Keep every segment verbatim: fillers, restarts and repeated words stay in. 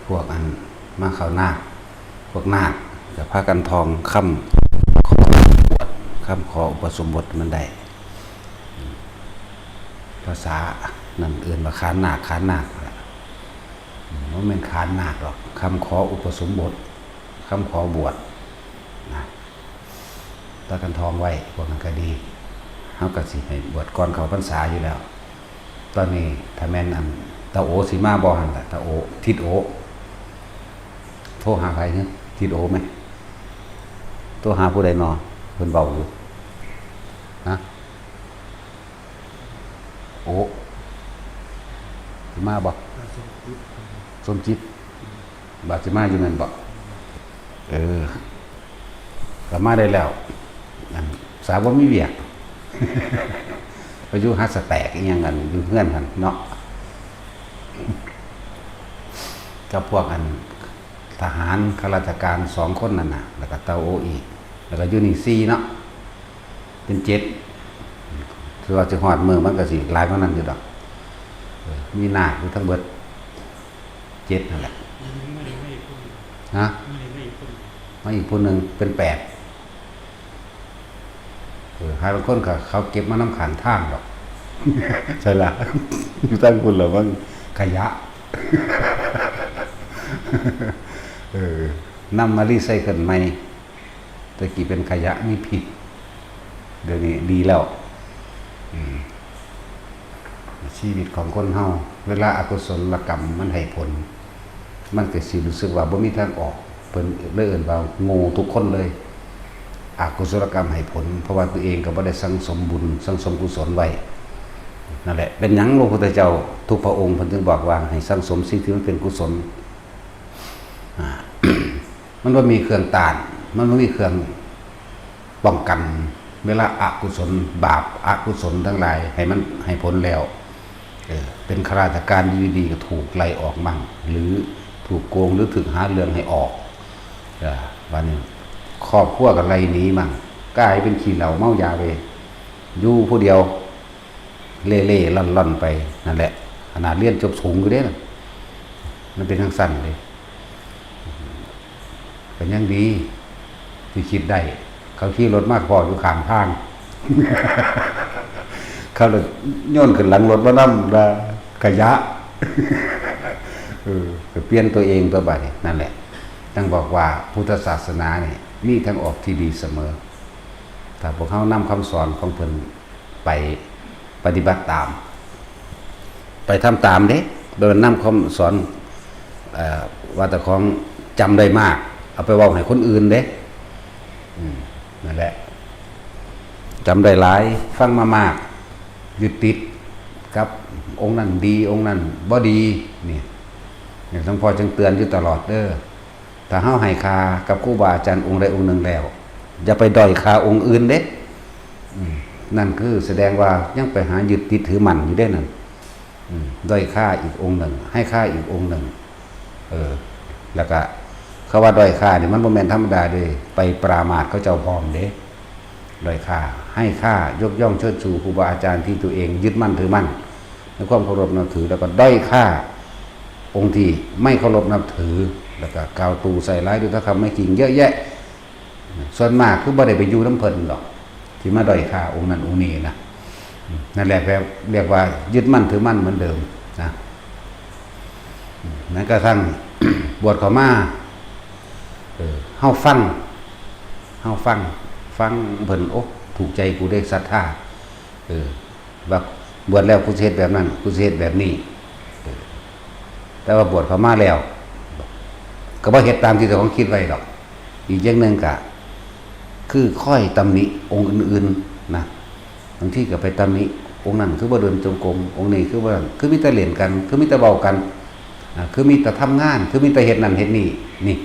พวกอันมาเข้านาค พวกนาคจะพากันท่องคำขอบวช คำขออุปสมบทมันได้ ภาษานั่นเอิ้นว่าขานนาค ขานนาคล่ะ อืม บ่แม่นขานนาคหรอก คำขออุปสมบท คำขอบวชนะ พากันท่องไว้ พวกนั้นก็ดี เฮาก็สิให้บวชก่อนเข้าพรรษาอยู่แล้ว ตอนนี้ถ้าแม่นอันตาโอสิมาบ่หั่นล่ะ ตาโอ ทิดโอ โทรหาไผหึ ทิดโอไหม โทรหาผู้ใดนอ เพิ่นเว้าอยู่ ฮะ โอ สิมาบ่ สมจิต บาดสิมาอยู่แม่นบ่ เออ ก็มาได้แล้ว อัน สาวบ่มีเวียก ไปอยู่หาดสะแตกอีหยังกัน อยู่เฮือนหั่นเนาะ กับพวกอัน ทหารข้าราชการสองคนนั่นน่ะ แล้วก็ตาโออีก แล้วก็อยู่นี่สี่เนาะ เป็นเจ็ด คือว่าสิฮอดมื้อมันก็สิหลายกว่านั้นอยู่ดอก เออ มีนาคอยู่ทั้งเบิดเจ็ดนั่นแหละ มื้อนี้มาอีกคน ฮะ มื้อนี้มาอีกคน มาอีกผู้หนึ่งเป็นแปด เออ หาลางคนก็เขาเก็บมานำข้างทางดอก ใช่ละ อยู่ทางพุ้นละมั้ง ขยะ เออ นำมารีไซเคิลใหม่ แต่กี้เป็นขยะมีพิษ เดี๋ยวนี้ดีแล้ว อืม ชีวิตของคนเฮา เวลาอกุศลกรรมมันให้ผล มันก็สิรู้สึกว่าบ่มีทางออก เพิ่นเลยเอิ้นว่าโง่ทุกคนเลย อกุศลกรรมให้ผล เพราะว่าตัวเองก็บ่ได้สั่งสมบุญ สั่งสมกุศลไว้ นั่นแหละ เป็นหยังพระพุทธเจ้าทุกพระองค์เพิ่นจึงบอกว่าให้สั่งสมสิ่งที่มันเป็นกุศล อ่า มันบ่มีเครื่องต้าน มันบ่มีเครื่องป้องกัน เวลาอกุศล บาปอกุศลทั้งหลาย ให้มันให้ผลแล้ว เออ เป็นข้าราชการอยู่ดีๆ ก็ถูกไล่ออกมั่ง หรือถูกโกง หรือถูกหาเรื่องให้ออก เออ บัดนี้ครอบครัวก็ไล่หนีมั่ง กลายเป็นขี้เหล้าเมายาไป อยู่ผู้เดียว เล่ๆ ล่อนๆ ไป นั่นแหละ ขนาดเรียนจบสูงอยู่เด้น่ะ มันเป็นจั่งซั้นเด้ ก็ยังดี ที่คิดได้ เขาขี่รถมาพ้ออยู่ข้างทาง เขาเลยโยนขึ้นหลังรถมานำ ว่าขยะ เออ ก็เปลี่ยนตัวเองตัวบัดนี้ นั่นแหละ ต้องบอกว่าพุทธศาสนาเนี่ยมีทางออกที่ดีเสมอ ถ้าพวกเฮานำคำสอนของเพิ่นไปปฏิบัติตาม ไปทำตามเด้ โดยนำคำสอน เอ่อ ว่าแต่ของจำได้มาก เอาไปเว้าให้คนอื่นเด้ อืม นั่นแหละ จำได้หลาย ฟังมามาก ยึดติดกับองค์นั้นดี องค์นั้นบ่ดี นี่ เนี่ย หลวงพ่อจึงเตือนอยู่ตลอดเด้อ ถ้าเฮาให้ค่ากับครูบาอาจารย์องค์ใดองค์หนึ่งแล้ว อย่าไปด้อยค่าองค์อื่นเด้ อืม นั่นคือแสดงว่ายังไปหายึดติดถือมั่นอยู่เด้นั่น อืม ด้อยค่าอีกองค์หนึ่ง ให้ค่าอีกองค์หนึ่ง เออ แล้วก็คำว่าด้อยค่านี่มันบ่แม่นธรรมดาเด้ ไปปรามาสเขาเจ้าพร้อมเด้ ด้อยค่า ให้ค่ายกย่องเชิดชูครูบาอาจารย์ที่ตัวเองยึดมั่นถือมั่น ในความเคารพนับถือ แล้วก็ด้อยค่าองค์ที่ไม่เคารพนับถือ แล้วก็กล่าวตู่ใส่ร้ายด้วยถ้อยคำไม่จริงเยอะแยะ ส่วนมากคือบ่ได้ไปอยู่นำเพิ่นดอก ที่มาด้อยค่าองค์นั้นองค์นี้นะ นั่นแหละแปล เรียกว่ายึดมั่นถือมั่นเหมือนเดิมนะ แม้กระทั่ง บวชเข้ามา เออ เฮาฟัง เฮาฟัง ฟังเพิ่น โอ้ ถูกใจกูเด้ ศรัทธา เออ ว่าบวชแล้วกูสิเฮ็ดแบบนั้น กูสิเฮ็ดแบบนี้ เออ แต่ว่าบวชเข้ามาแล้ว ก็บ่เฮ็ดตามที่เจ้าของคิดไว้ดอก อีกอย่างหนึ่งก็ คือคอยตำหนิองค์อื่นๆ นะ บางทีก็ไปตำหนิองค์นั้นคือบ่เดินจงกรม องค์นี้คือบ่นั่น คือมีแต่เล่นกัน คือมีแต่เว้ากัน อ่า คือมีแต่ทำงาน คือมีแต่เฮ็ดนั่นเฮ็ดนี่ นี่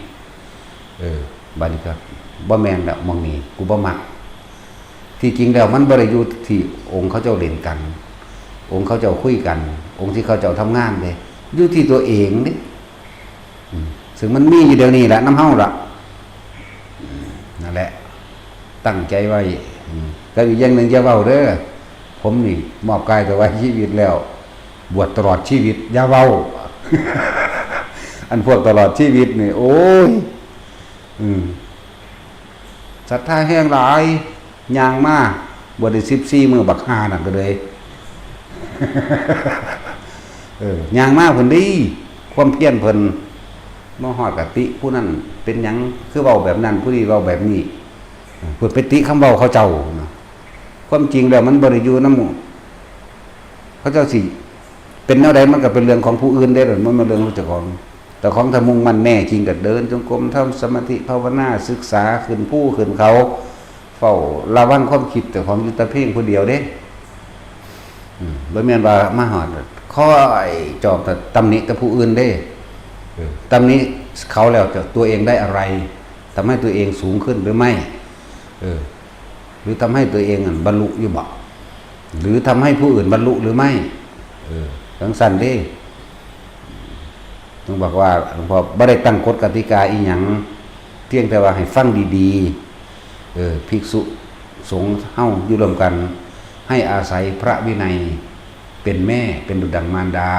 เออ บัดนี้ก็บ่แม่นแล้ว หม่องนี้กูบ่มัก ที่จริงแล้วมันบ่ได้อยู่ที่องค์เขาเจ้าเล่นกัน องค์เขาเจ้าคุยกัน องค์ที่เขาเจ้าทำงานเด้ อยู่ที่ตัวเองเด้ อืม ซึ่งมันมีอยู่เดี๋ยวนี้แหละ นำเฮาล่ะ อืม นั่นแหละ ตั้งใจไว้ อืม แต่อีกอย่างหนึ่งอย่าเว้าเด้อ ผมนี่มอบกายถวายชีวิตแล้ว บวชตลอดชีวิต อย่าเว้า อันพวกตลอดชีวิตนี่ โอ้ย อืม ศรัทธาแฮงหลาย ย่างมา บ่ได้สิบสี่มื้อ บักห่านั่นก็เลย เออ ย่างมาเพิ่นดี ความเพียรเพิ่น มาฮอดกะติ ผู้นั้นเป็นหยัง คือเว้าแบบนั้น ผู้นี้เว้าแบบนี้ เพิ่นไปติคำเว้าเขาเจ้านะ ความจริงแล้วมันบ่ได้อยู่นำหมู่ เขาเจ้าสิเป็นแนวใด มันก็เป็นเรื่องของผู้อื่นเด้ มันบ่แม่นเรื่องของเจ้าของ เจ้าของถ้ามุ่งมั่นแน่จริงก็เดินจงกรม ทำสมาธิภาวนา ศึกษา ขึ้นภูขึ้นเขา เฝ้าระวังความคิดเจ้าของอยู่แต่เพียงผู้เดียวเด้ อืม บ่แม่นว่ามาฮอด คอยจอบแต่ตำหนิแต่ผู้อื่นเด้ เออ ตำหนิเขาแล้วจะ ตัวเองได้อะไร ทำให้ตัวเองสูงขึ้นหรือไม่ เออ หรือทำให้ตัวเองนั่นบรรลุอยู่บ่ หรือทำให้ผู้อื่นบรรลุหรือไม่ เออ จั่งซั้นเด้ ต้องบอกว่าหลวงพ่อบ่ได้ตั้งกฎกติกาอีหยัง เพียงแต่ว่าให้ฟังดีๆ เออ ภิกษุสงฆ์เฮาอยู่ร่วมกัน ให้อาศัยพระวินัยเป็นแม่ เป็นดุจดังมารดา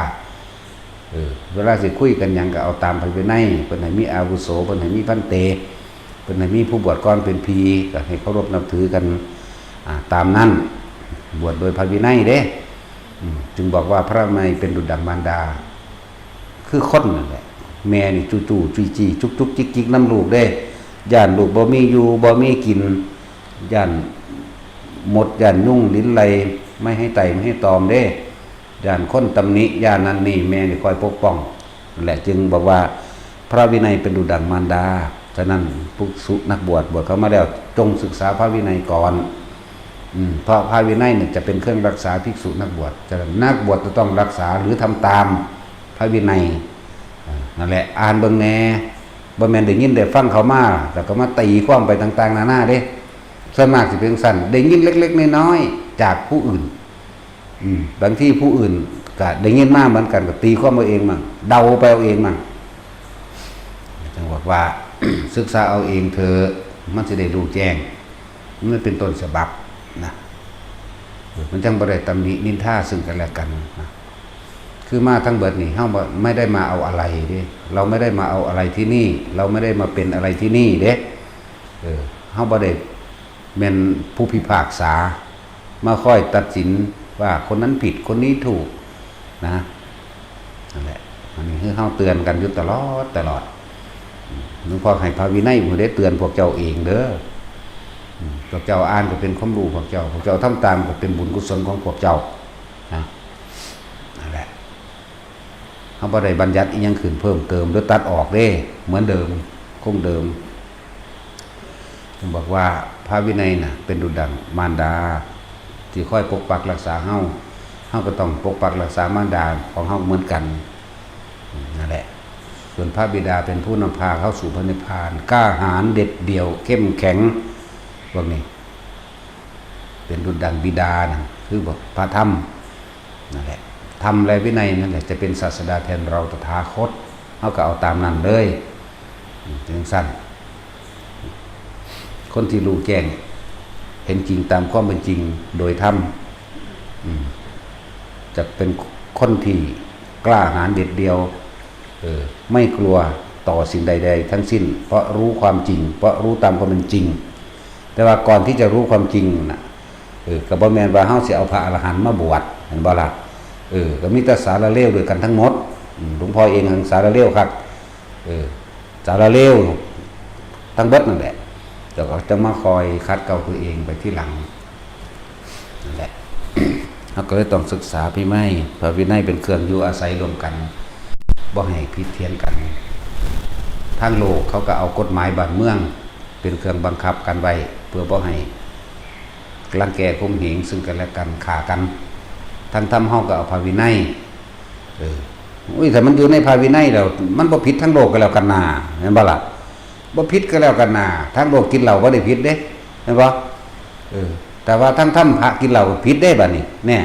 เออ เวลาสิคุยกันหยังก็เอาตามพระวินัย เพิ่นให้มีอาวุโส เพิ่นให้มีพันเต เพิ่นให้มีผู้บวชก่อนเป็นพี ก็ให้เคารพนับถือกัน อ่า ตามนั้น บวชโดยพระวินัยเด้ อืม จึงบอกว่าพระวินัยเป็นดุจดังมารดา คือคนนั่นแหละ แม่นี่จู้ๆ จุยจี้ จุกๆ จิกๆ นำลูกเด้ ย้านลูกบ่มีอยู่ บ่มีกิน ย้านมด ย้านยุง ลิ้นไล่ ไม่ให้ไต่ ไม่ให้ตอมเด้ ย้านคนตำหนิ ย้านนั่นนี่ แม่นี่คอยปกป้อง นั่นแหละ จึงบอกว่าพระวินัยเป็นดุจดังมารดา ฉะนั้นภิกษุนักบวช บวชเข้ามาแล้ว จงศึกษาพระวินัยก่อน อืม เพราะพระวินัยเนี่ยจะเป็นเครื่องรักษาภิกษุนักบวช ฉะนั้นนักบวชจะต้องรักษาหรือทำตามพระวินัย อ่า นั่นแหละ อ่านเบิ่งแหน่ บ่แม่นได้ยินได้ฟังเขามา แล้วก็มาตีความไปต่างๆ นานาเด้ ส่วนมากสิเป็นจั่งซั้น ได้ยินเล็กๆ น้อยๆ จากผู้อื่น อืม บางทีผู้อื่นก็ได้ยินมาเหมือนกัน ก็ตีความเอาเองมั่ง เดาไปเอาเองมั่ง จั่งบอกว่า ศึกษาเอาเองเถอะ มันสิได้รู้แจ้ง มันเป็นต้นฉบับนะ มันจั่งบ่ได้ตำหนินินทาซึ่งกันและกันนะ คือมาทั้งเบิดนี่ เฮาบ่ ไม่ได้มาเอาอะไรเด้ เราไม่ได้มาเอาอะไรที่นี่ เราไม่ได้มาเป็นอะไรที่นี่เด้ เออ เฮาบ่ได้แม่นผู้พิพากษา มาคอยตัดสินว่าคนนั้นผิด คนนี้ถูกนะ นั่นแหละ อันนี้คือเฮาเตือนกันอยู่ตลอด ตลอด หลวงพ่อให้พระวินัยผู้ใดเตือนพวกเจ้าเองเด้อ อืม พวกเจ้าอ่านก็เป็นความรู้พวกเจ้า พวกเจ้าทำตามก็เป็นบุญกุศลของพวกเจ้านะ นั่นแหละ เฮาบ่ได้บัญญัติอิหยังขึ้นเพิ่มเติมหรือตัดออกเด้ เหมือนเดิม คงเดิม จึงบอกว่าพระวินัยน่ะ เป็นดุจดังมารดา ที่คอยปกปักรักษาเฮา เฮาก็ต้องปกปักรักษามารดาของเฮาเหมือนกัน นั่นแหละ ส่วนพระบิดาเป็นผู้นำพาเข้าสู่พระนิพพาน กล้าหาญเด็ดเดี่ยว เข้มแข็ง พวกนี้ เป็นดุจดังบิดานั่น คือพระธรรม นั่นแหละ ธรรมและวินัยนั่นแหละ จะเป็นศาสดาแทนเราตถาคต เฮาก็เอาตามนั้นเลย อืม จั่งซั้น คนที่รู้แจ้ง เห็นจริงตามความเป็นจริงโดยธรรม อืม จะเป็นคนที่กล้าหาญเด็ดเดี่ยว เออ ไม่กลัวต่อสิ่งใดๆ ทั้งสิ้น เพราะรู้ความจริง เพราะรู้ตามความเป็นจริง แต่ว่าก่อนที่จะรู้ความจริงน่ะ เออ ก็บ่แม่นว่าเฮาสิเอาพระอรหันต์มาบวช เห็นบ่ล่ะ เออ ก็มีแต่สารเลวด้วยกันทั้งหมด อืม หลวงพ่อเองหั้นสารเลวคัก เออ สารเลวทั้งเบิดนั่นแหละ เดี๋ยวก็จะมาคอยขัดเกลาตัวเองไปทีหลัง นั่นแหละ เฮาก็เลยต้องศึกษาพระวินัย พระวินัยเป็นเครื่องอยู่อาศัยร่วมกัน บ่ให้ผิดเถียงกัน ทางโลกเขาก็เอากฎหมายบ้านเมือง เป็นเครื่องบังคับกันไว้ เพื่อบ่ให้รังแกข่มเหงซึ่งกันและกัน ฆ่ากัน ทางธรรมเฮาก็เอาพระวินัย เออ อุ้ย ถ้ามันอยู่ในพระวินัยแล้ว มันบ่ผิดทางโลกก็แล้วกันนา แม่นบ่ล่ะ บ่ผิดก็แล้วกันนา ทางโลกกินเหล้าบ่ได้ผิดเด้ แม่นบ่ เออ แต่ว่าทางธรรมพระกินเหล้าผิดเด้บัดนี้ แน่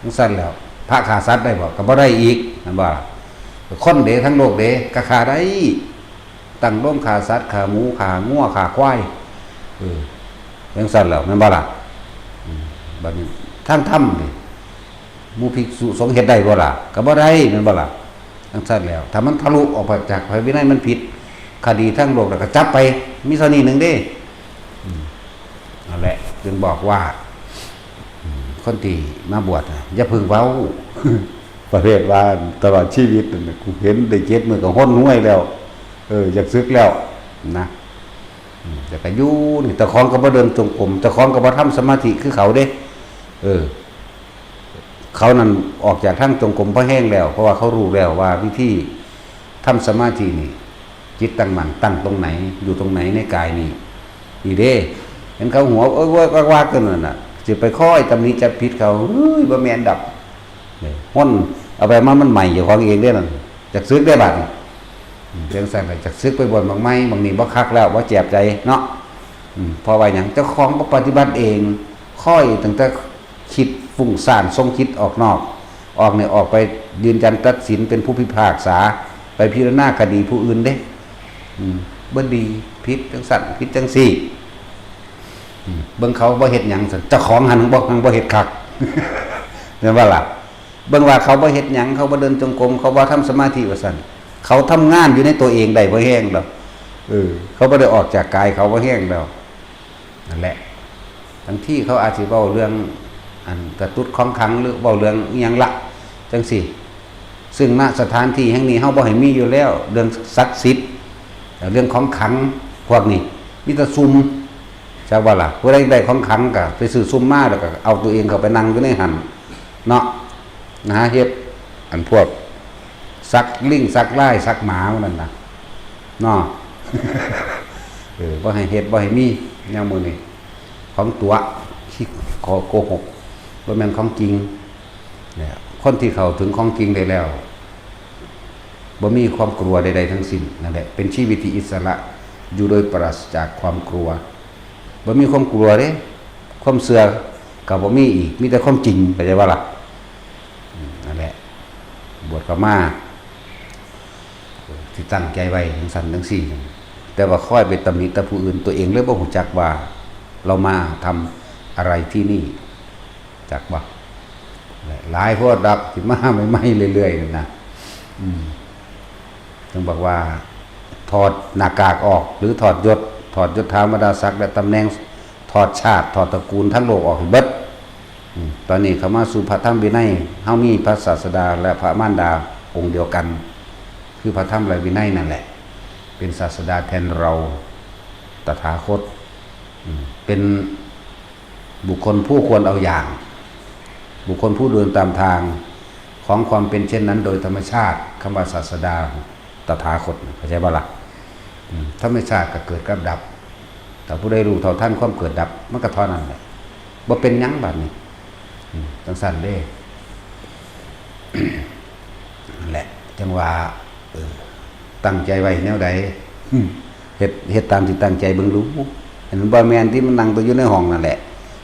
จั่งซั้นแล้ว พระฆ่าสัตว์ได้บ่ ก็บ่ได้อีก แม่นบ่ล่ะ คนเด้ ทางโลกเด้ ก็ฆ่าได้ ตั้งโรงฆ่าสัตว์ ฆ่าหมู ฆ่างัว ฆ่าควาย เออ จั่งซั้นแล้ว แม่นบ่ล่ะ อืม บัดนี้ ทางธรรมนี่ หมู่ภิกษุสงฆ์เฮ็ดได้บ่ล่ะ ก็บ่ได้ แม่นบ่ล่ะ จั่งซั้นแล้ว ถ้ามันทะลุออกไปจากพระวินัย มันผิดคดีทางโลก แล้วก็จับไป มีเท่านี้หนึ่งเด้ อืม นั่นแหละ จึงบอกว่า อืม คนที่มาบวชน่ะ อย่าเพิ่งเว้า ประเภทว่าตลอดชีวิตนั่นน่ะ กูเห็นได้เจ็ดมื้อก็ห้นห้วยแล้ว เออ อยากสึกแล้ว นะ อืม แต่ก็อยู่นี่ เจ้าของก็บ่เดินจงกรม เจ้าของก็บ่ทำสมาธิคือเขาเด้ เออ เขานั่นออกจากทางจงกรมพอแฮงแล้ว เพราะว่าเขารู้แล้วว่าวิธีทำสมาธินี่ จิตตั้งมั่น ตั้งตรงไหน อยู่ตรงไหนในกายนี่ นี่เด้ เห็นเขาหัวเอ้ยว่าว่ากันนั่นน่ะ สิไปคอยตำหนิจับผิดเขา เฮ้ย บ่แม่นดอก เนี่ย ห้นเอาไปมา มันใหม่เจ้าของเองเด้นั่น จักสึกได้บัดนี้ อืม จั่งซั้นก็จักสึกไปบวชบักใหม่ บักนี้บ่คักแล้ว บ่แจบใจเนาะ อืม เพราะว่าหยัง เจ้าของบ่ปฏิบัติเอง คอยตั้งแต่คิดฟุ้งซ่าน ส่งจิตออกนอก ออกนี่ออกไปยืนยันตัดสินเป็นผู้พิพากษา ไปพิจารณาคดีผู้อื่นเด้ อืม บ่ดี ผิดจั่งซั้น ผิดจั่งซี้ อืม เบิ่งเขาบ่เฮ็ดหยังซั้น เจ้าของหั่นบ่ หั่นบ่เฮ็ดคัก แม่นบ่ล่ะ เบิ่งว่าเขาบ่เฮ็ดหยัง เขาบ่เดินจงกรม เขาบ่ทำสมาธิว่าซั่น เขาทำงานอยู่ในตัวเองได้บ่แฮงดอก เออ เขาบ่ได้ออกจากกายเขาบ่แฮงดอก นั่นแหละ บางทีเขาอาจสิเว้าเรื่อง อันตะตุดของขลัง หรือเว้าเรื่องอิหยังละ จั่งซี้ ซึ่ง ณ สถานที่แห่งนี้เฮาบ่ให้มีอยู่แล้ว เรื่องศักดิ์สิทธิ์ เรื่องของขลังพวกนี้ มีแต่ซุ่ม จักว่าล่ะ ผู้ใดได้ของขลังก็ไปซื้อซุ่มมา แล้วก็เอาตัวเองเข้าไปนั่งอยู่ในหั่นเนาะ หาเฮ็ด อันพวกสักลิงสักลายสักหมาพวกนั้นน่ะ เนาะ เออ บ่ให้เฮ็ด บ่ให้มี แนวมื้อนี้ ของตั๋ว ขี้ ขอโกหก บ่แม่นของจริง เนี่ย คนที่เข้าถึงของจริงได้แล้ว บ่มีความกลัวใดๆทั้งสิ้น นั่นแหละ เป็นชีวิตที่อิสระ อยู่โดยปราศจากความกลัว บ่มีความกลัวเด้ ความเชื่อก็บ่มีอีก มีแต่ความจริง เข้าใจบ่ล่ะ อืม นั่นแหละ บวชเข้ามา ที่ตั้งใจไว้จั่งซั้นจั่งซี้ แต่ว่าคอยไปตำหนิแต่ผู้อื่น ตัวเองเลยบ่รู้จักว่า เรามาทำอะไรที่นี่ จักบ่ หลายโพดดอก ที่มาใหม่ๆเรื่อยๆนั่นนะ อืม จึงบอกว่า ถอดหน้ากากออก หรือถอดยศ ถอดยศถาบรรดาศักดิ์และตำแหน่ง ถอดชาติ ถอดตระกูลทั้งโลกออกให้เบิด อืม ตอนนี้เข้ามาสู่พระธรรมวินัย เฮามีพระศาสดาและพระมารดาองค์เดียวกัน คือพระธรรมและวินัยนั่นแหละ เป็นศาสดาแทนเรา ตถาคต อืม เป็นบุคคลผู้ควรเอาอย่าง บุคคลผู้เดินตามทางของความเป็นเช่นนั้นโดยธรรมชาติ คำว่าศาสดา ตถาคต เข้าใจบ่ล่ะ อืม ธรรมชาติก็เกิดกับดับ ถ้าผู้ใดรู้เท่าทันความเกิดดับ มันก็เท่านั้นแหละ บ่เป็นหยังบัดนี้ อืม จั่งซั้นเด้ นั่นแหละ จั่งว่า เออ ตั้งใจไว้แนวใด อืม เฮ็ด เฮ็ดตามที่ตั้งใจเบิ่งดู อันนั้นบ่แม่นที่มันนั่งตัวอยู่ในห้องนั่นแหละ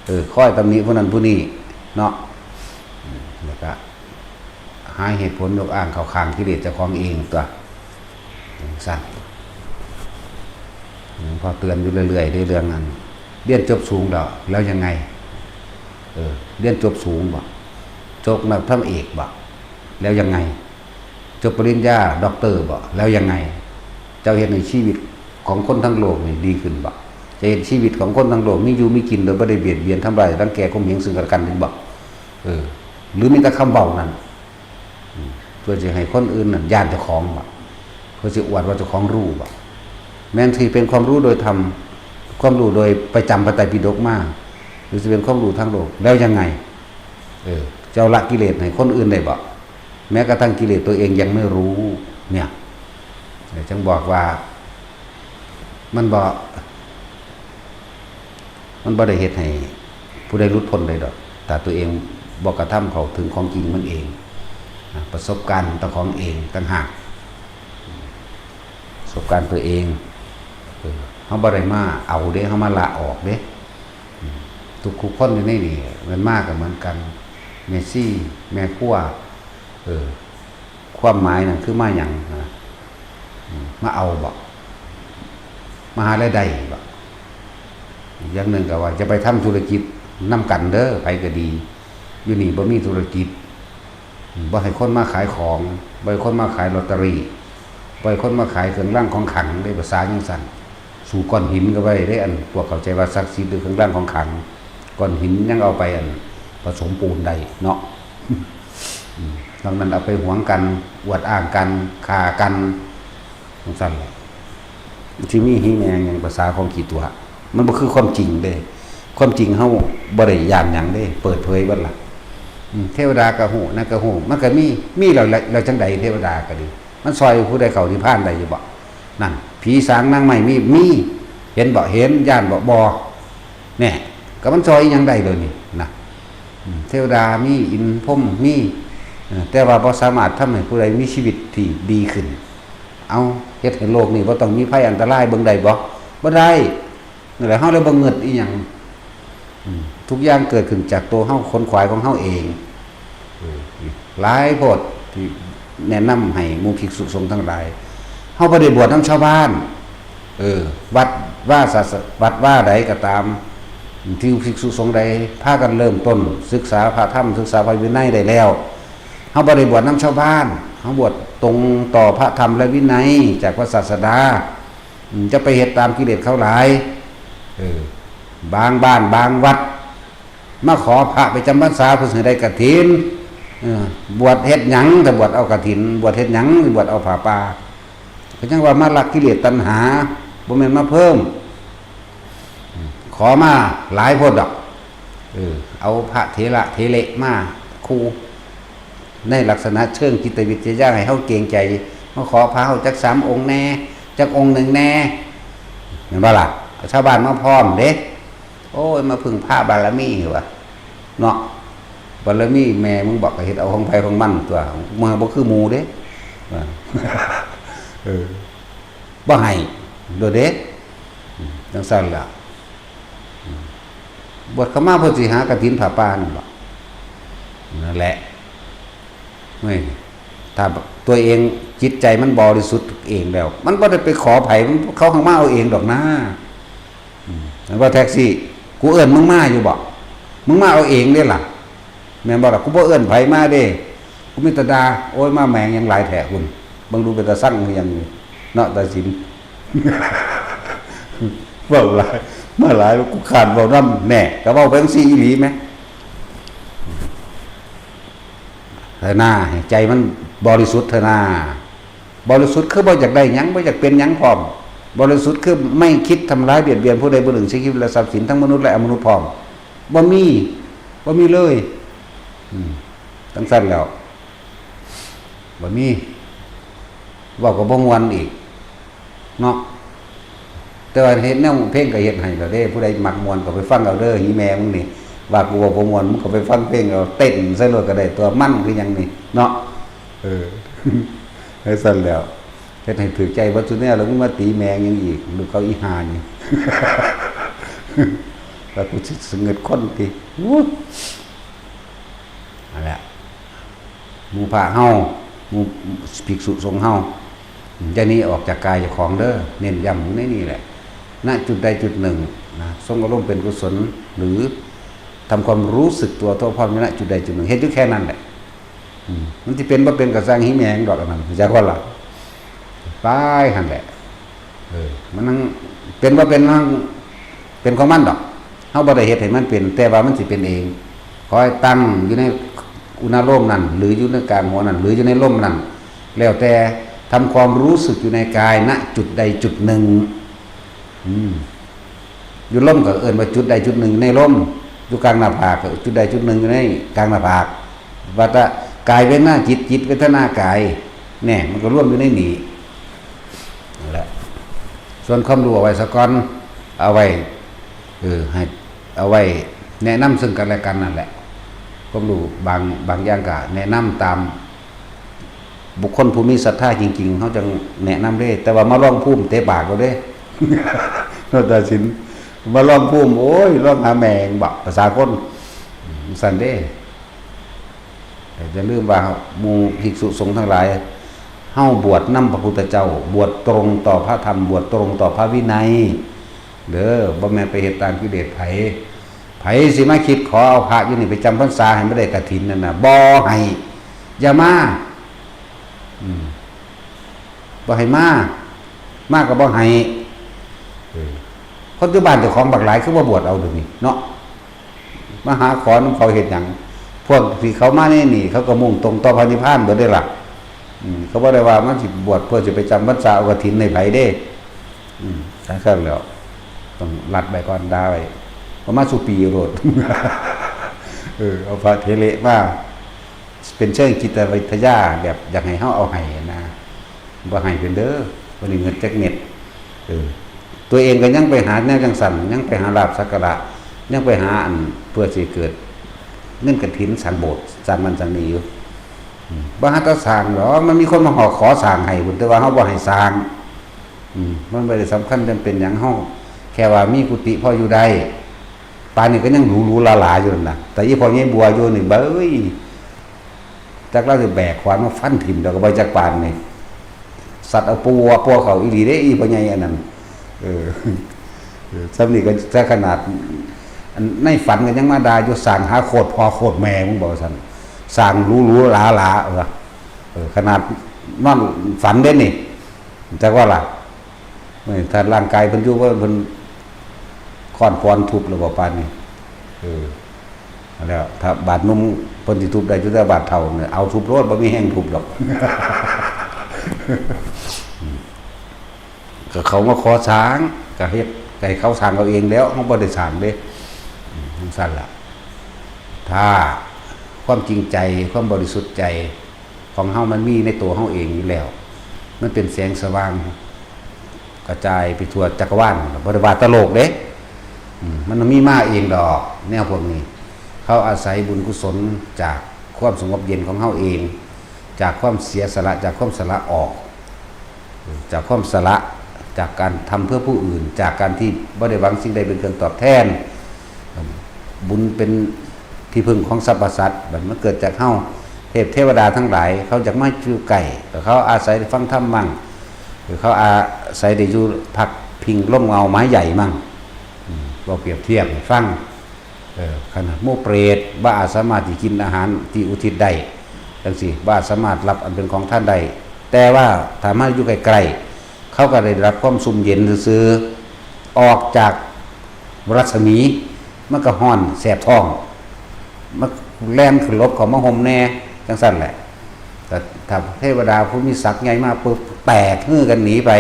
เออ คอยตำหนิผู้นั้นผู้นี้ เนาะ อืม แล้วก็ หาเหตุผลยกอ้างเข้าข้างกิเลสเจ้าของเองตัว จั่งซั้น หลวงพ่อเตือนอยู่เรื่อยๆ ในเรื่องนั้น เรียนจบสูงแล้ว แล้วยังไง เออ เรียนจบสูงบ่ จบนักธรรมเอกบ่ แล้วยังไง จบปริญญาด็อกเตอร์บ่ แล้วยังไง เจ้าเฮ็ดให้ชีวิตของคนทั้งโลกนี่ดีขึ้นบ่ จะเฮ็ดชีวิตของคนทั้งโลกมีอยู่มีกินโดยบ่ได้เบียดเบียนทำร้ายรังแกข่มเหงซึ่งกันและกันหรือบ่ เออ หรือมีแต่คำเว้านั้น อืม เพื่อสิให้คนอื่นนั่นย้านเจ้าของบ่ เพื่อสิอวดว่าเจ้าของรู้บ่ แม่นสิเป็นความรู้โดยธรรม ความรู้โดยไปจำพระไตรปิฎกมา หรือสิเป็นความรู้ทางโลก แล้วยังไง เออ เจ้าละกิเลสให้คนอื่นได้บ่ แม้กระทั่งกิเลสตัวเองยังไม่รู้ เนี่ย เดี๋ยวจั่งบอกว่า มันบ่ มันบ่ได้เฮ็ดให้ผู้ใดหลุดพ้นได้ดอก ถ้าตัวเองบ่กระทำเข้าถึงของจริงมันเอง นะ ประสบการณ์เจ้าของเองต่างหาก ประสบการณ์ตัวเอง เออ เฮาบ่ได้มาเอาเด้ เฮามาละออกเด้ อืม ทุกๆคนอยู่ในนี่ มันมาก็เหมือนกัน แม่ชี แม่ครัว เออ ความหมายนั่นคือมาหยังนะ อืม มาเอาบ่ มาหารายได้บ่ อีกอย่างหนึ่งก็ว่าจะไปทำธุรกิจนำกันเด้อ ไผก็ดี อยู่นี่บ่มีธุรกิจ บ่ให้คนมาขายของ บ่ให้คนมาขายลอตเตอรี่ บ่ให้คนมาขายเครื่องรางของขลัง ได้ภาษาจั่งซั้น สู้ก้อนหินก็บ่ได้เด้ อันพวกเข้าใจว่าศักดิ์สิทธิ์หรือเครื่องรางของขลัง ก้อนหินยังเอาไปอันผสมปูนได้เนาะ อืม นอกนั้นเอาไปหวงกัน อวดอ้างกัน ฆ่ากัน จั่งซั้นแหละ สิมีหีแม่งหยังภาษาของขี้ตั๋ว มันบ่คือความจริงเด้ ความจริงเฮาบ่ได้ย้านหยังเด้ เปิดเผยเบิดล่ะ อืม เทวดาก็ฮู้ นั่นก็ฮู้ มันก็มี มีแล้ว แล้ว แล้วจั่งใดเทวดาก็ดี มันซ่อยผู้ใดเข้านิพพานได้อยู่บ่ นั่น ผีสางนางไม้มี มี เห็นบ่ เห็น ย้านบ่ บ่ แน่ ก็มันซ่อยอิหยังได้เดี๋ยวนี้นะ อืม เทวดามี อินทร์พรหมมี เออ แต่ว่าบ่สามารถทำให้ผู้ใดมีชีวิตที่ดีขึ้น เอา เฮ็ดให้โลกนี้บ่ต้องมีภัยอันตรายเบิ่งได้บ่ บ่ได้ นั่นแหละ เฮาเลยบ่เงิดอิหยัง อืม ทุกอย่างเกิดขึ้นจากตัวเฮา ขนขวายของเฮาเอง เออ หลายโพดที่แนะนำให้หมู่ภิกษุสงฆ์ทั้งหลาย เฮาบ่ได้บวชนำชาวบ้าน เออ วัดวาศาส- วัดวาใดก็ตาม ที่ภิกษุสงฆ์ใดพากันเริ่มต้นศึกษาพระธรรม ศึกษาพระวินัยได้แล้ว เฮาบ่ได้บวชนำชาวบ้าน เฮาบวชตรงต่อพระธรรมและวินัยจากพระศาสดา อืม จะไปเฮ็ดตามกิเลสเขาหลาย เออ บางบ้านบางวัด มาขอพระไปจำพรรษาเพื่อสิได้กฐิน เออ บวชเฮ็ดหยัง ถ้าบวชเอากฐิน บวชเฮ็ดหยัง บวชเอาผ้าป่า ก็ยังว่ามาลักกิเลสตัณหา บ่แม่นมาเพิ่ม ขอมาหลายโพดดอก เออ เอาพระเถระเถเรมาคู่ ในลักษณะเชิงจิตวิทยาให้เฮาเกรงใจ มาขอพระเฮาจักสามองค์แน่ จักองค์หนึ่งแน่ แม่นบ่ล่ะ ชาวบ้านมาพร้อมเด้ โอ้ย มาพึ่งพาบารมีว่ะ เนาะ บารมีแม่มึงบอกก็เฮ็ดเอาของไผของมันตัว มึงบ่คือหมู่เด้ ว่า เออ บ่ให้โดดเด้ อืม จั่งซั้นล่ะ อืม บวชเข้ามาเพื่อสิหากฐินผ้าป่านั่นบ่ นั่นแหละ เฮ้ย ถ้าตัวเองจิตใจมันบริสุทธิ์เองแล้ว มันบ่ได้ไปขอไผ มัน เขาเข้ามาเอาเองดอกนะ อืม แม่นบ่แท็กซี่ กูเอิ้นมึงมาอยู่บ่ มึงมาเอาเองเด้ล่ะ แม่นบ่ล่ะ กูบ่เอิ้นไผมาเด้ กูมีแต่ด่า โอ้ย มาแหมงหยังหลายแท้คุณ เบิ่งดูเป็นตาซังคือหยังนี่ เนาะ ตาสิน เว้าหลาย มาหลาย กูคร้านเว้านำ แน่ ก็เว้าไปจั่งซี้อีหลีแหม เถอะนา ให้ใจมันบริสุทธิ์เถอะนา บริสุทธิ์คือบ่อยากได้หยัง บ่อยากเป็นหยังพร้อม บริสุทธิ์คือไม่คิดทำร้ายเบียดเบียนผู้ใดผู้หนึ่ง เสียชีวิตและทรัพย์สินทั้งมนุษย์และอมนุษย์พร้อม บ่มี บ่มีเลย อืม จั่งซั้นแล้ว บ่มี เว้าก็บ่ม่วนอีก เนาะ แต่ว่าเฮ็ดแนวเพลงก็เฮ็ดให้แล้วเด้ ผู้ใดมักม่วนก็ไปฟังเอาเด้อ หีแม่มึงนี่ ว่ากูเว้าบ่ม่วน มึงก็ไปฟังเพลงเอา เต้นใส่โลดก็ได้ ตัวมันคือหยังนี่ เนาะ เออ จั่งซั้นแล้ว เฮ็ดให้ถืกใจเบิดซุแนว แล้วมึงมาตีแม่งหยังอีก ลูกเขาอีห่านี่ แล้วกูสิสงึดคนติ อู้ นั่นแหละ หมู่พระเฮา หมู่ภิกษุสงฆ์เฮา อย่าหนีออกจากกายเจ้าของเด้อ เน้นย้ำอยู่ในนี่แหละ ณ จุดใดจุดหนึ่งนะ ทรงอารมณ์เป็นกุศล หรือทำความรู้สึกตัวทั่วพร้อมอยู่ ณ จุดใดจุดหนึ่ง เฮ็ดอยู่แค่นั้นแหละ อืม มันสิเป็นบ่เป็นก็ซ่าง หีแม่งดอกอันนั้น จักว่าล่ะ ไปหั่นแหละ เออ มันนั่ง เป็นบ่เป็นนั่ง เป็นของมันดอก เฮาบ่ได้เฮ็ดให้มันเป็น แต่ว่ามันสิเป็นเอง ขอให้ตั้งอยู่ในอุณาโลมนั้น หรืออยู่ในกลางหัวนั้น หรืออยู่ในลมนั้น แล้วแต่ ทำความรู้สึกอยู่ในกาย ณ จุดใดจุดหนึ่ง อืม อยู่ลมก็เอิ้นว่าจุดใดจุดหนึ่งในลม อยู่กลางหน้าผากก็จุดใดจุดหนึ่งอยู่ในกลางหน้าผาก ว่าแต่กายเวทนาจิต จิตเวทนากาย แน่ มันก็รวมอยู่ในนี้ นั่นแหละ ส่วนความรู้เอาไว้ซะก่อน เอาไว้ เออ ให้ เอาไว้แนะนำซึ่งกันและกันนั่นแหละ ความรู้บาง บางอย่างก็แนะนำตามบุคคลผู้มีศรัทธาจริงๆ เขาจั่งแนะนำเด้ แต่ว่ามาลองภูมิเตะปากเอาเด้ เนาะ ตาสิน มาลองภูมิ โอ้ย ลองหาแม่งบ่ ภาษาคน อืม ซั่นเด้ อย่าลืมว่าหมู่ภิกษุสงฆ์ทั้งหลาย เฮาบวชนำพระพุทธเจ้า บวชตรงต่อพระธรรม บวชตรงต่อพระวินัย เด้อ บ่แม่นไปเฮ็ดตามกิเลสไผ ไผสิมาคิดขอเอาพระอยู่นี่ไปจำพรรษาให้มันได้กฐินนั่นน่ะ บ่ให้ อย่ามา อืม บ่ให้มา มาก็บ่ให้ เออ คนอยู่บ้านเจ้าของบักหลาย คือบ่บวชเอาเดี๋ยวนี้เนาะ มาหาขอนำเขาเฮ็ดหยัง พวกที่เขามาในนี่ เขาก็มุ่งตรงต่อพระนิพพานเบิดเด้ล่ะ อืม เขาบ่ได้ว่ามันสิบวชเพื่อสิไปจำพรรษาเอากฐินให้ไผเด้ อืม จั่งซั่นแหล้ว ต้องลัดไปก่อน ด่าไว้ เอามาสู่ปีโลด เออ เอาพระเถระมา เป็นเชิงจิตวิทยา แบบอยากให้เฮาเอาให้นะ บ่ให้เป็นเด้อ บ่ได้เงินจักเม็ด เออ ตัวเองก็ยังไปหาแนวจั่งซั่น ยังไปหาลาภสักการะ ยังไปหาอันเพื่อสิเกิดเงินกฐินสร้างโบสถ์ สร้างนั่นสร้างนี่อยู่ อืม บ่หาแต่สร้างดอก มันมีคนมาขอสร้างให้พุ้น แต่ว่าเฮาบ่ให้สร้าง อืม มันบ่ได้สำคัญจำเป็นหยัง เฮาแค่ว่ามีกุฏิพออยู่ได้ ป่านนี้ก็ยังหรูๆหราๆอยู่นั่นน่ะ แต่อีพ่อใหญ่บัวอยู่นี่ เบ้ย จักลาวสิแบกขวานมาฟันถิ่มดอก ก็บ่จักปานนี่ สัตว์เอาปัว ปัวเขาอีหลีเด้ อีพ่อใหญ่อันนั้น เออ เออ ส่ำนี้ก็จะขนาด อันในฝันก็ยังมาด่าอยู่ สร้างหาโคตรพ่อโคตรแม่มึง บอกว่าซั่น สร้างหรูๆหราๆ เออ เออ ขนาดนอนฝันเด้นี่ จักว่าล่ะ เออ ถ้าร่างกายเพิ่นอยู่ เพิ่น เพิ่นค้อนปอนทุบแล้วบ่ปานนี้ เออ แล้วถ้าบาดหนุ่มเพิ่นสิทุบได้อยู่ แต่บาดเฒ่าเนี่ย เอาทุบโลด บ่มีแฮงทุบดอก ก็เขามาขอสร้าง ก็เฮ็ด ก็ให้เขาสร้างเอาเองแล้ว เฮาบ่ได้สร้างเด้ อืม จั่งซั่นล่ะ ถ้าความจริงใจ ความบริสุทธิ์ใจของเฮามันมีในตัวเฮาเองอยู่แล้ว มันเป็นแสงสว่าง กระจายไปทั่วจักรวาล บ่ได้ว่าแต่โลกเด้ อืม มันมีมาเองดอก แนวพวกนี้ เขาอาศัยบุญกุศลจากความสงบเย็นของเฮาเอง จากความเสียสละ จากความสละออก จากความสละ จากการทำเพื่อผู้อื่น จากการที่บ่ได้หวังสิ่งใดเป็นเครื่องตอบแทน บุญเป็นที่พึ่งของสรรพสัตว์ บัดมันเกิดจากเฮา เทพเทวดาทั้งหลาย เขาอยากมาอยู่ใกล้ แต่เขาอาศัยได้ฟังธรรมมั่ง หรือเขาอาศัยได้อยู่พักพิงร่มเงาไม้ใหญ่มั่ง อืม บ่เปรียบเทียบให้ฟัง เออ ขนาดหมู่เปรตบ่อาจสามารถที่กินอาหารที่อุทิศได้ จั่งซี้ บ่อาจสามารถรับอันเป็นของท่านได้ แต่ว่าถ้ามาอยู่ใกล้ๆ เขาก็ได้รับความซุ่มเย็นซื่อๆ ออกจากรัศมี มันก็ฮ้อนแสบท้อง มันแล่นขึ้นหลบเข้ามาห่มแน่ จั่งซั่นแหละ แต่ถ้าเทวดาผู้มีศักดิ์ใหญ่มาปุ๊บ แตกฮือกันหนีไป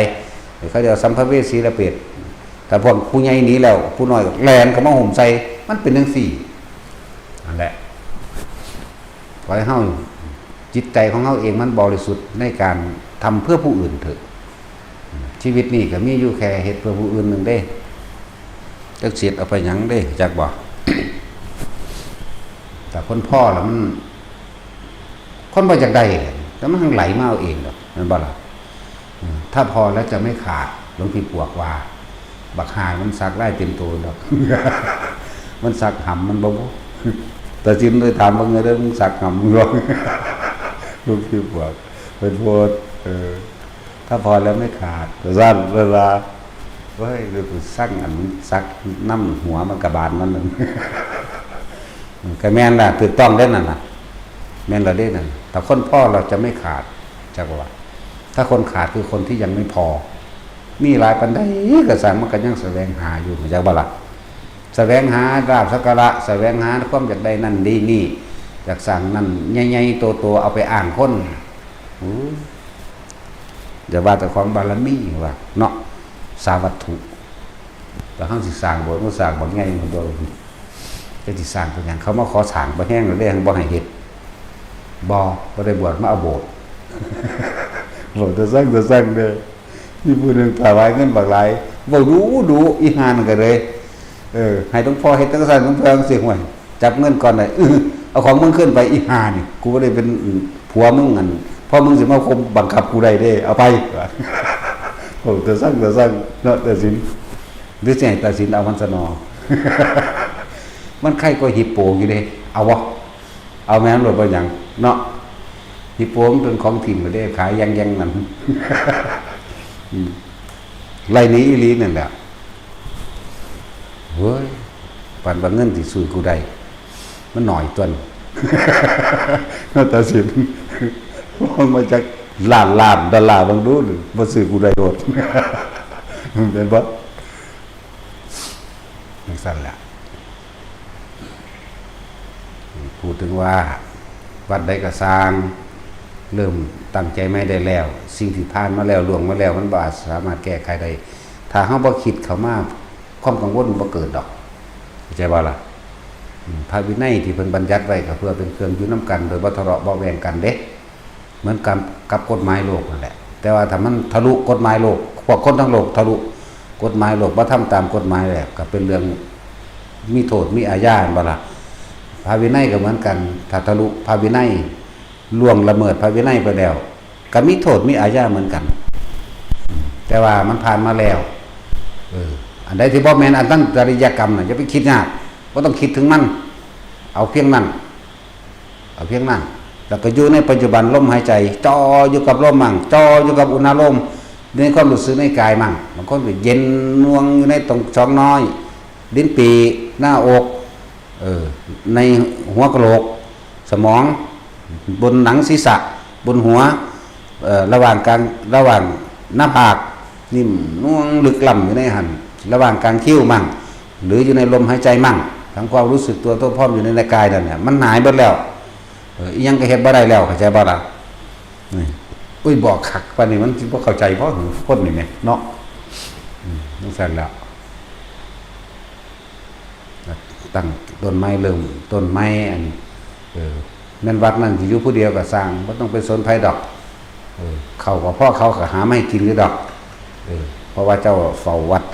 เขาเรียกว่าสัมภเวสีและเปรต ถ้าพวกผู้ใหญ่หนีแล้ว ผู้น้อยก็แล่นเข้ามาห่มใส่ มันเป็นจั่งซี้ นั่นแหละ ขอให้เฮา จิตใจของเฮาเองมันบริสุทธิ์ในการทำเพื่อผู้อื่นเถอะ ชีวิตนี้ก็มีอยู่แค่เฮ็ดเพื่อผู้อื่นหนึ่งเด้ จักสิเอาไปหยังเด้ จักบ่ แต่คนพ่อแล้วมัน คนบ่อยากได้ แต่มันไหลมาเอาเองดอก แม่นบ่ล่ะ อืม ถ้าพอแล้วจะไม่ขาด หลวงพี่ปวกว่า บักห่ามันสักลายเต็มตัวดอก มันสักหำมันบ่บุ แต่จินเลยถามว่า "เงยเด้อ มึงสักหำมึงบ่?" หลวงพี่ปวก เป็นโพด เออ ถ้าพอแล้วไม่ขาด แต่สั้นเวลา เฮ้ย เดี๋ยวกูสั่งอันสักน้ำหัวมันกะบาลมันนั่น อืม ก็แม่นล่ะ ถูกต้องเด้นั่นน่ะ แม่นละเด้นั่น แต่คนพ่อเราจะไม่ขาด จักว่า ถ้าคนขาดคือคนที่ยังไม่พอ มีหลายปานใดก็สั่ง มันก็ยังแสวงหาอยู่ จักบ่ล่ะ แสวงหาลาภสักการะ แสวงหาความอยากได้นั่นดีนี่ อยากสั่งนั่นใหญ่ๆโตๆ เอาไปอ้างคน โอ้ย อย่าว่าแต่ของบารมีว่าเนาะ สาวัตถุ แต่เฮาสิสร้างโบสถ์ มันสร้างบักใหญ่มันบ่ จะสิสร้างเป็นหยัง เขามาขอสร้างบ่แฮงแล้วเด้ บ่ให้เฮ็ด บ่ บ่ได้บวชมาเอาโบสถ์ บอกจะสร้างจะสร้างเด้อ มีผู้หนึ่งถวายเงินบักหลาย เว้าดุดุ อีห่านั่นก็เลย เออ ให้หลวงพ่อเฮ็ดจังซั่น หลวงพ่อจังซี่ "ห้วย จับเงินก่อนได้ อื้อ เอาของมึงขึ้นไป อีห่านี่ กูบ่ได้เป็นผัวมึง อัน พ่อมึงสิมาข่มบังคับกูได้เด้ เอาไป" โอ้ แต่สั่ง แต่สั่ง เนาะ แต่สิน หรือสิให้ตัดสินเอามันซะหนอ มันไคก็ฮิปโปอยู่เด้ เอาบ่ เอาแม่นโลด บ่หยังเนาะ ฮิปโปมันเป็นของถิ่มเด้ ขายยังๆนั่น อืม ไล่หนีอีหลีนั่นแหละ เฮ้ย ปานว่าเงินสิสู้กูได้ มันน้อยตัวน นาฏศิลป์ ลองมาจากล้านล้านดอลลาร์เบิ่งดู บ่ซื้อกูได้โลด แม่นบ่ จั่งซั้นแหละ พูดถึงว่าวัดใดก็ซ่าง เริ่มตั้งใจใหม่ได้แล้ว สิ่งที่ผ่านมาแล้ว ล่วงมาแล้ว มันบ่อาจสามารถแก้ไขได้ ถ้าเฮาบ่คิดเข้ามา ความกังวลมันบ่เกิดดอก เข้าใจบ่ล่ะ อืม พระวินัยที่เพิ่นบัญญัติไว้ก็เพื่อเป็นเครื่องอยู่นำกัน โดยบ่ทะเลาะเบาะแว้งกันเด้ เหมือนกับ กับกฎหมายโลกนั่นแหละ แต่ว่าถ้ามันทะลุกฎหมายโลก พวกคนทั้งโลกทะลุกฎหมายโลก บ่ทำตามกฎหมายแล้ว ก็เป็นเรื่องมีโทษมีอาญา แม่นบ่ล่ะ พระวินัยก็เหมือนกัน ถ้าทะลุพระวินัย ล่วงละเมิดพระวินัยไปแล้ว ก็มีโทษมีอาญาเหมือนกัน แต่ว่ามันผ่านมาแล้ว เออ อันใดที่บ่แม่นอันนั้นจริยกรรมน่ะ อย่าไปคิดยาก บ่ต้องคิดถึงมัน เอาเพียงนั้น เอาเพียงนั้น แล้วก็อยู่ในปัจจุบันลมหายใจ จ่ออยู่กับลมมั่ง จ่ออยู่กับอุณาโลม ในความรู้สึกในกายมั่ง บางคนก็เย็นนวงอยู่ในตรงท้องน้อย ลิ้นปี่ หน้าอก เออ ในหัวกะโหลก สมอง บนหนังศีรษะ บนหัว เอ่อ ระหว่างกลาง ระหว่างหน้าผาก นิ่มนวลลึกล้ำอยู่ในหั่น ระหว่างกลางคิ้วมั่ง หรืออยู่ในลมหายใจมั่ง ทั้งความรู้สึกตัวทั่วพร้อมอยู่ในกายนั่นเนี่ย มันหายเบิดแล้ว เออ อิหยังก็เฮ็ดบ่ได้แล้ว เข้าใจบ่ล่ะ นี่ อุ้ย บอกคักปานนี้มันสิบ่เข้าใจบ่ คนนี่แหมเนาะ อืม จั่งซั้นแหล้ว ตั้งต้นไม้ เริ่มต้นไม้ อัน เออ แม่นวัดนั่นสิอยู่ผู้เดียวก็ซ่าง บ่ต้องไปสนไผดอก เออ เข้าก็พอ เขาก็หามาให้กินอยู่ดอก เออ เพราะว่าเจ้าเฝ้าวัด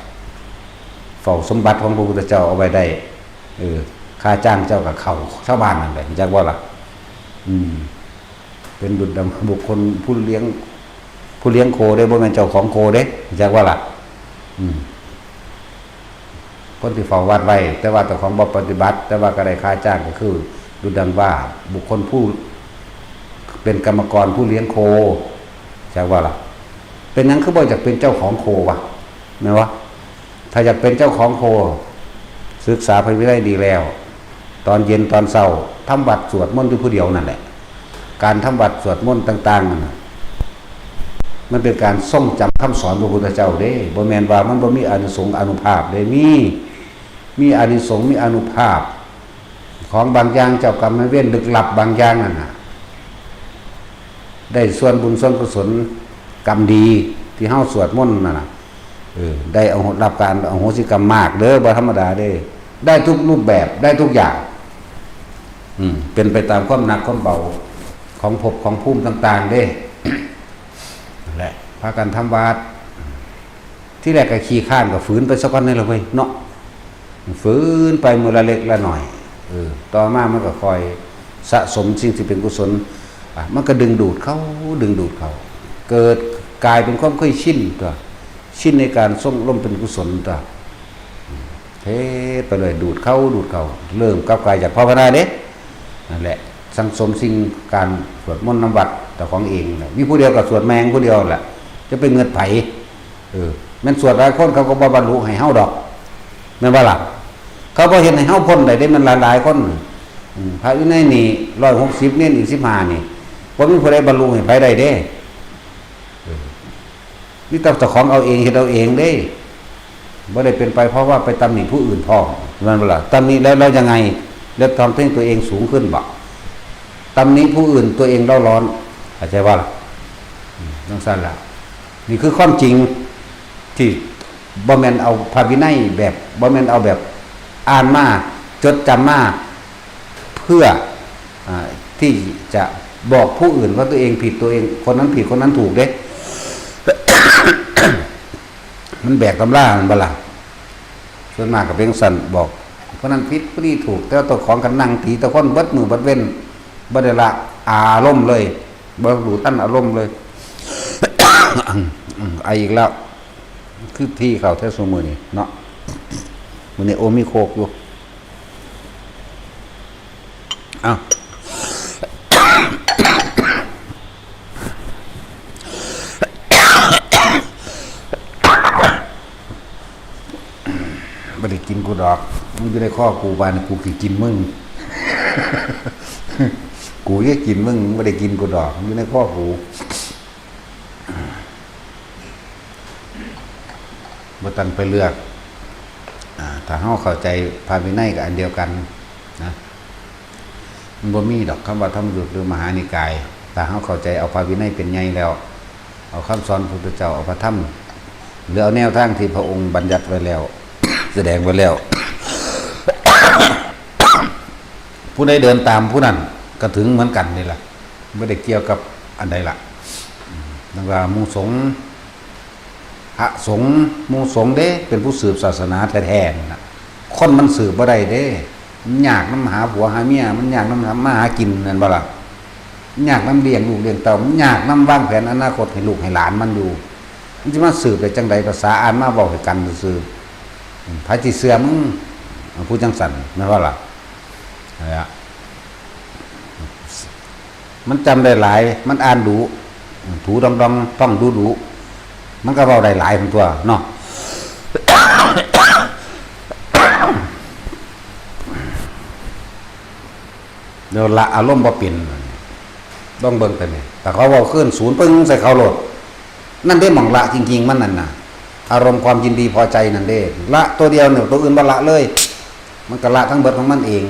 เฝ้าสมบัติของพระพุทธเจ้าเอาไว้ได้ เออ ค่าจ้างเจ้าก็เข้าชาวบ้านนั่นแหละ จักว่าล่ะ อืม เป็นดุจดังบุคคลผู้เลี้ยง ผู้เลี้ยงโคเด้ บ่แม่นเจ้าของโคเด้ จักว่าล่ะ อืม คนที่เฝ้าวัดไว้ แต่ว่าเจ้าของบ่ปฏิบัติ แต่ว่าก็ได้ค่าจ้างก็คือ ดุจดังว่าบุคคลผู้ เป็นกรรมกรผู้เลี้ยงโค จักว่าล่ะ เป็นหยังคือบ่อยากเป็นเจ้าของโควะ แม่นวะ ถ้าอยากเป็นเจ้าของโค ศึกษาพระวินัยดีแล้ว ตอนเย็นตอนเช้า ทำวัตรสวดมนต์อยู่ผู้เดียวนั่นแหละ การทำวัตรสวดมนต์ต่างๆนั่นน่ะ มันเป็นการทรงจำคำสอนพระพุทธเจ้าเด้ บ่แม่นว่ามันบ่มีอานิสงส์อานุภาพเด้ มี มีอานิสงส์มีอานุภาพ ของบางอย่าง เจ้ากรรมนายเวรลึกลับบางอย่างนั่นน่ะ ได้ส่วนบุญส่วนกุศล กรรมดีที่เฮาสวดมนต์นั่นน่ะ เออ ได้เอารับการอโหสิกรรมมากเด้อ บ่ธรรมดาเด้ ได้ทุกรูปแบบ ได้ทุกอย่าง อืม เป็นไปตามความหนักความเบาของภพของภูมิต่างๆเด้ นั่นแหละ พากันทำวัตร ที่แรกก็ขี้คร้านก็ฝืนไปซะก่อนนี่แหละเว้ยเนาะ ฝืนไปมื้อละเล็กละน้อย เออ ต่อมามันก็ค่อยสะสมสิ่งที่เป็นกุศล อ่ะ มันก็ดึงดูดเข้า ดึงดูดเข้า เกิดกลายเป็นความเคยชินตั๊ว ชินในการทรงอารมณ์เป็นกุศลตั๊ว เฮ็ดไปเลย ดูดเข้า ดูดเข้า เริ่มกลับกลายจากภาวนาเด้ นั่นแหละ สั่งสมสิ่งการสวดมนต์นำวัตรเจ้าของเองนั่นแหละ มีผู้เดียวก็สวดแม่งผู้เดียวแหละ จะไปเงิดไผ เออ แม่นสวดหลายคนเขาก็บ่บรรลุให้เฮาดอก แม่นบ่ล่ะ เขาบ่เฮ็ดให้เฮาพ้นได้เด้ มันหลายๆคน อืม พระอยู่ในนี่ร้อยหกสิบ เณรอีกสิบห้านี่ บ่มีผู้ใดบรรลุให้ไผได้เด้ เออ มีแต่เจ้าของเอาเอง เฮ็ดเอาเองเด้ บ่ได้เป็นไปเพราะว่าไปตำหนิผู้อื่นพร้อม แม่นบ่ล่ะ ตำหนิแล้ว แล้วยังไง แล้วทำให้ตัวเองสูงขึ้นบ่ ตำหนิผู้อื่น ตัวเองเร่าร้อน เข้าใจบ่ล่ะ อืม จั่งซั้นล่ะ นี่คือความจริงที่บ่แม่นเอาพระวินัยแบบ บ่แม่นเอาแบบอ่านมา จดจำมา เพื่อ อ่า ที่จะบอกผู้อื่นว่าตัวเองผิด ตัวเอง คนนั้นผิด คนนั้นถูกเด้ มันแบกตำรา แม่นบ่ล่ะ ส่วนมากก็เป็นจั่งซั้น บอกคนนั้นผิด คนนี้ถูก แต่ว่าเจ้าของก็นั่งตีแต่คนเบิดมื้อเบิดเว็น บ่ได้ละอารมณ์เลย บ่รู้ทันอารมณ์เลย ไออีกแล้ว คือทีเข้าแท้ซุมื้อนี้เนาะ มื้อนี้โอมีโคกอยู่ เอ้า บ่ได้กินกูดอก มึงอยู่ในคอกู บาดนี้กูสิกินมึง กูจะกินมึง มึงบ่ได้กินกูดอก อยู่ในคอกู บ่ต้องไปเลือก อ่า ถ้าเฮาเข้าใจพระวินัยก็อันเดียวกันนะ มันบ่มีดอกคำว่าธรรมยุตหรือมหานิกาย ถ้าเฮาเข้าใจเอาพระวินัยเป็นใหญ่แล้ว เอาคำสอนพระพุทธเจ้า เอาพระธรรม หรือเอาแนวทางที่พระองค์บัญญัติไว้แล้ว แสดงไว้แล้ว ผู้ใดเดินตามผู้นั้นก็ถึงเหมือนกันนี่แหละ บ่ได้เกี่ยวกับอันใดล่ะ อืม นั่นว่าหมู่สงฆ์ พระสงฆ์ หมู่สงฆ์เด้ เป็นผู้สืบศาสนาแท้ๆนั่นน่ะ คนมันสืบบ่ได้เด้ มันยากนำหาผัวหาเมีย มันยากนำทำมาหากิน แม่นบ่ล่ะ มันยากนำเลี้ยงลูกเลี้ยงเต้า มันยากนำวางแผนอนาคตให้ลูกให้หลานมันอยู่ มันสิมาสืบได้จั่งใด ภาษาอ่านมาเว้าให้กันซื่อๆ อืม ไผสิเชื่อมึง ผู้จั่งซั้น แม่นบ่ล่ะ นั่นแหละ มันจำได้หลาย มันอ่านดู ถูดองดอง ท่องดูดู มันก็เว้าได้หลายพุ้นตั๊วเนาะ เดี๋ยวละอารมณ์บ่เป็น ลองเบิ่งแต่นี่ แต่เขาเว้าคืน ศูนย์ปึ้งใส่เขาโลด นั่นเด้หม่องละจริงๆ มันนั่นน่ะ อารมณ์ความยินดีพอใจนั่นเด้ ละตัวเดียวเนี่ย ตัวอื่นบ่ละเลย มันก็ละทั้งเบิดของมันเอง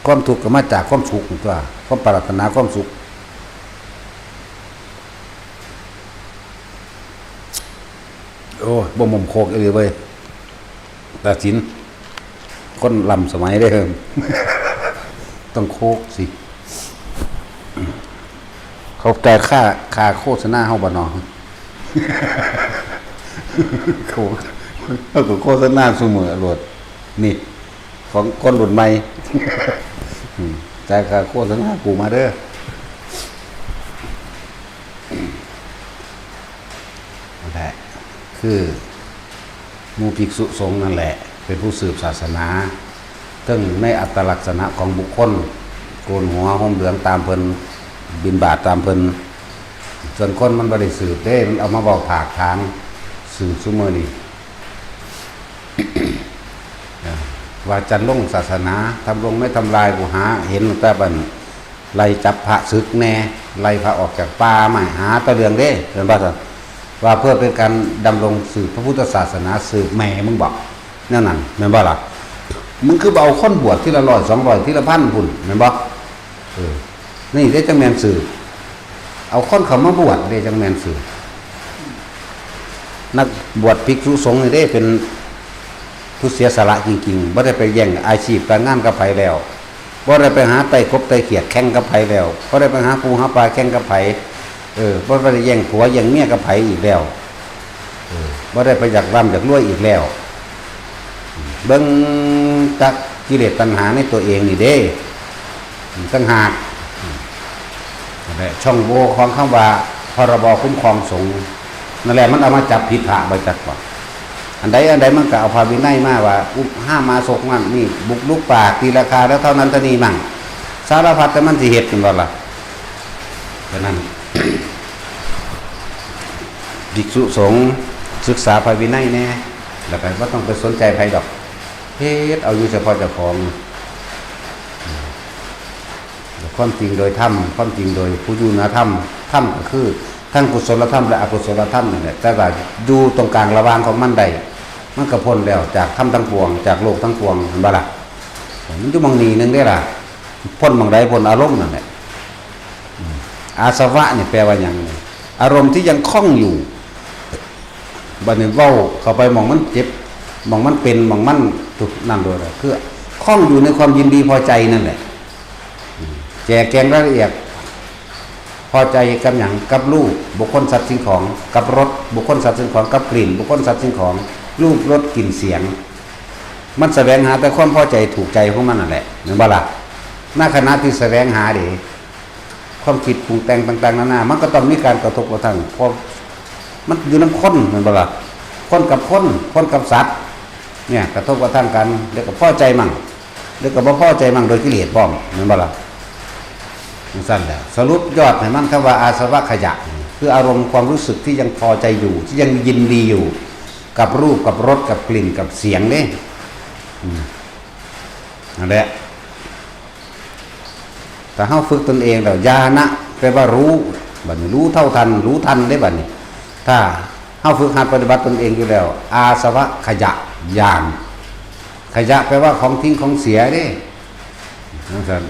ความทุกข์ก็มาจากความสุขตั๊ว ความปรารถนาความสุข โอ้ย บ่หม่มโคกอีหลีเว้ย ตัดสิน คนล้ำสมัยเด้อ ต้องโคกสิ เขาจ่ายค่า ค่าโฆษณาเฮาบ่เนาะ โคก เฮาก็โฆษณาซุมื้อโลด นี่ ของคนรุ่นใหม่ อืม จ่ายค่าโฆษณากูมาเด้อ นั่นแหละ คือ หมู่ภิกษุสงฆ์นั่นแหละ เป็นผู้สืบศาสนา เทิงในอัตลักษณะของบุคคล โกนหัวห่มเหลืองตามเพิ่น บิณฑบาตตามเพิ่น ส่วนคนมันบ่ได้สืบเด้ มันเอามาเว้าถากถาง สืบซุมื้อนี้ ว่าจันลงศาสนา ทำลงไม่ทำลาย กูหาเห็นตั้งแต่บัด ไล่จับพระสึกแน่ ไล่พระออกจากป่ามา หาแต่เรื่องเด้ เห็นบ่ซั่น ว่าเพื่อเป็นการดำรงสืบพระพุทธศาสนา สืบแม่มึงบ่ แนวนั้น แม่นบ่ล่ะ มึงคือบ่เอาคนบวชทีละร้อยสองร้อย ทีละพันพุ้น แม่นบ่ เออ นี่เด้จั่งแม่นสืบ เอาคนเข้ามาบวชเด้จั่งแม่นสืบ นักบวชภิกษุสงฆ์นี่เด้เป็นผู้เสียสละจริงๆ บ่ได้ไปแย่งอาชีพการงานกับไผแล้ว บ่ได้ไปหาไต่กบไต่เขียดแข่งกับไผแล้ว บ่ได้ไปหาปูหาปลาแข่งกับไผ เออ บ่ได้แย่งผัวแย่งเมียกับไผอีกแล้ว เออ บ่ได้ไปอยากร่ำอยากรวยอีกแล้ว เบิ่งจักกิเลสตัณหาในตัวเองนี่เด้ ต่างหาก นั่นแหละ ช่องโหว่ของคำว่า พรบคุ้มครองสงฆ์ นั่นแหละ มันเอามาจับผิดพระบ่จักบ่ อันใดอันใดมันก็เอาพระวินัยมาว่า อุปห้ามาสกนั่นนี่ บุกรุกป่าตีราคาแล้วเท่านั้นเท่านี้มั่ง สารพัดแต่มันสิเฮ็ด แม่นบ่ล่ะ ฉะนั้น ภิกษุสงฆ์ศึกษาพระวินัยแน่ แล้วก็บ่ต้องไปสนใจไผดอก เฮ็ดเอาอยู่เฉพาะเจ้าของ ความจริงโดยธรรม ความจริงโดยผู้อยู่เหนือธรรม ธรรมก็คือทั้งกุศลธรรมและอกุศลธรรมนั่นแหละ แต่ว่าอยู่ตรงกลางระหว่างของมันได้ มันก็พ้นแล้วจากธรรมทั้งปวง จากโลกทั้งปวง เห็นบ่ล่ะ มันอยู่หม่องนี้หนึ่งเด้ล่ะ พ้นหม่องใด พ้นอารมณ์นั่นแหละ อืม อาสวะนี่แปลว่าหยัง อารมณ์ที่ยังคล้องอยู่ บัดนี้เว้าเข้าไปหม่องมันเจ็บ หม่องมันเป็น หม่องมันทุกข์นั่นโลดล่ะ คือคล้องอยู่ในความยินดีพอใจนั่นแหละ อืม แจกแจงรายละเอียด พอใจกับหยัง กับรูป บุคคลสัตว์สิ่งของ กับรส บุคคลสัตว์สิ่งของ กับกลิ่น บุคคลสัตว์สิ่งของ รูป รส กลิ่น เสียง มันแสวงหาแต่ความพอใจถูกใจของมันนั่นแหละ แม่นบ่ล่ะ ในขณะที่แสวงหาเด้ ความคิดปรุงแต่งต่างๆนานา มันก็ต้องมีการกระทบกระทั่ง เพราะมันอยู่นำคน แม่นบ่ล่ะ คนกับคน คนกับสัตว์ เนี่ย กระทบกระทั่งกัน แล้วก็พอใจมั่ง แล้วก็บ่พอใจมั่ง โดยกิเลสพร้อม แม่นบ่ล่ะ จั่งซั้นแหละ สรุปยอดให้มันคำว่าอาสวะขยะ คืออารมณ์ความรู้สึกที่ยังพอใจอยู่ ที่ยังยินดีอยู่ กับรูป กับรส กับกลิ่น กับเสียงเด้ อืม นั่นแหละ ถ้าเฮาฝึกตนเองแล้ว ญาณะ แปลว่ารู้ บัดนี้รู้เท่าทัน รู้ทันได้บัดนี้ ถ้าเฮาฝึกหัดปฏิบัติตนเองอยู่แล้ว อาสวะขยะญาณ ขยะแปลว่าของทิ้งของเสียเด้ จั่งซั้น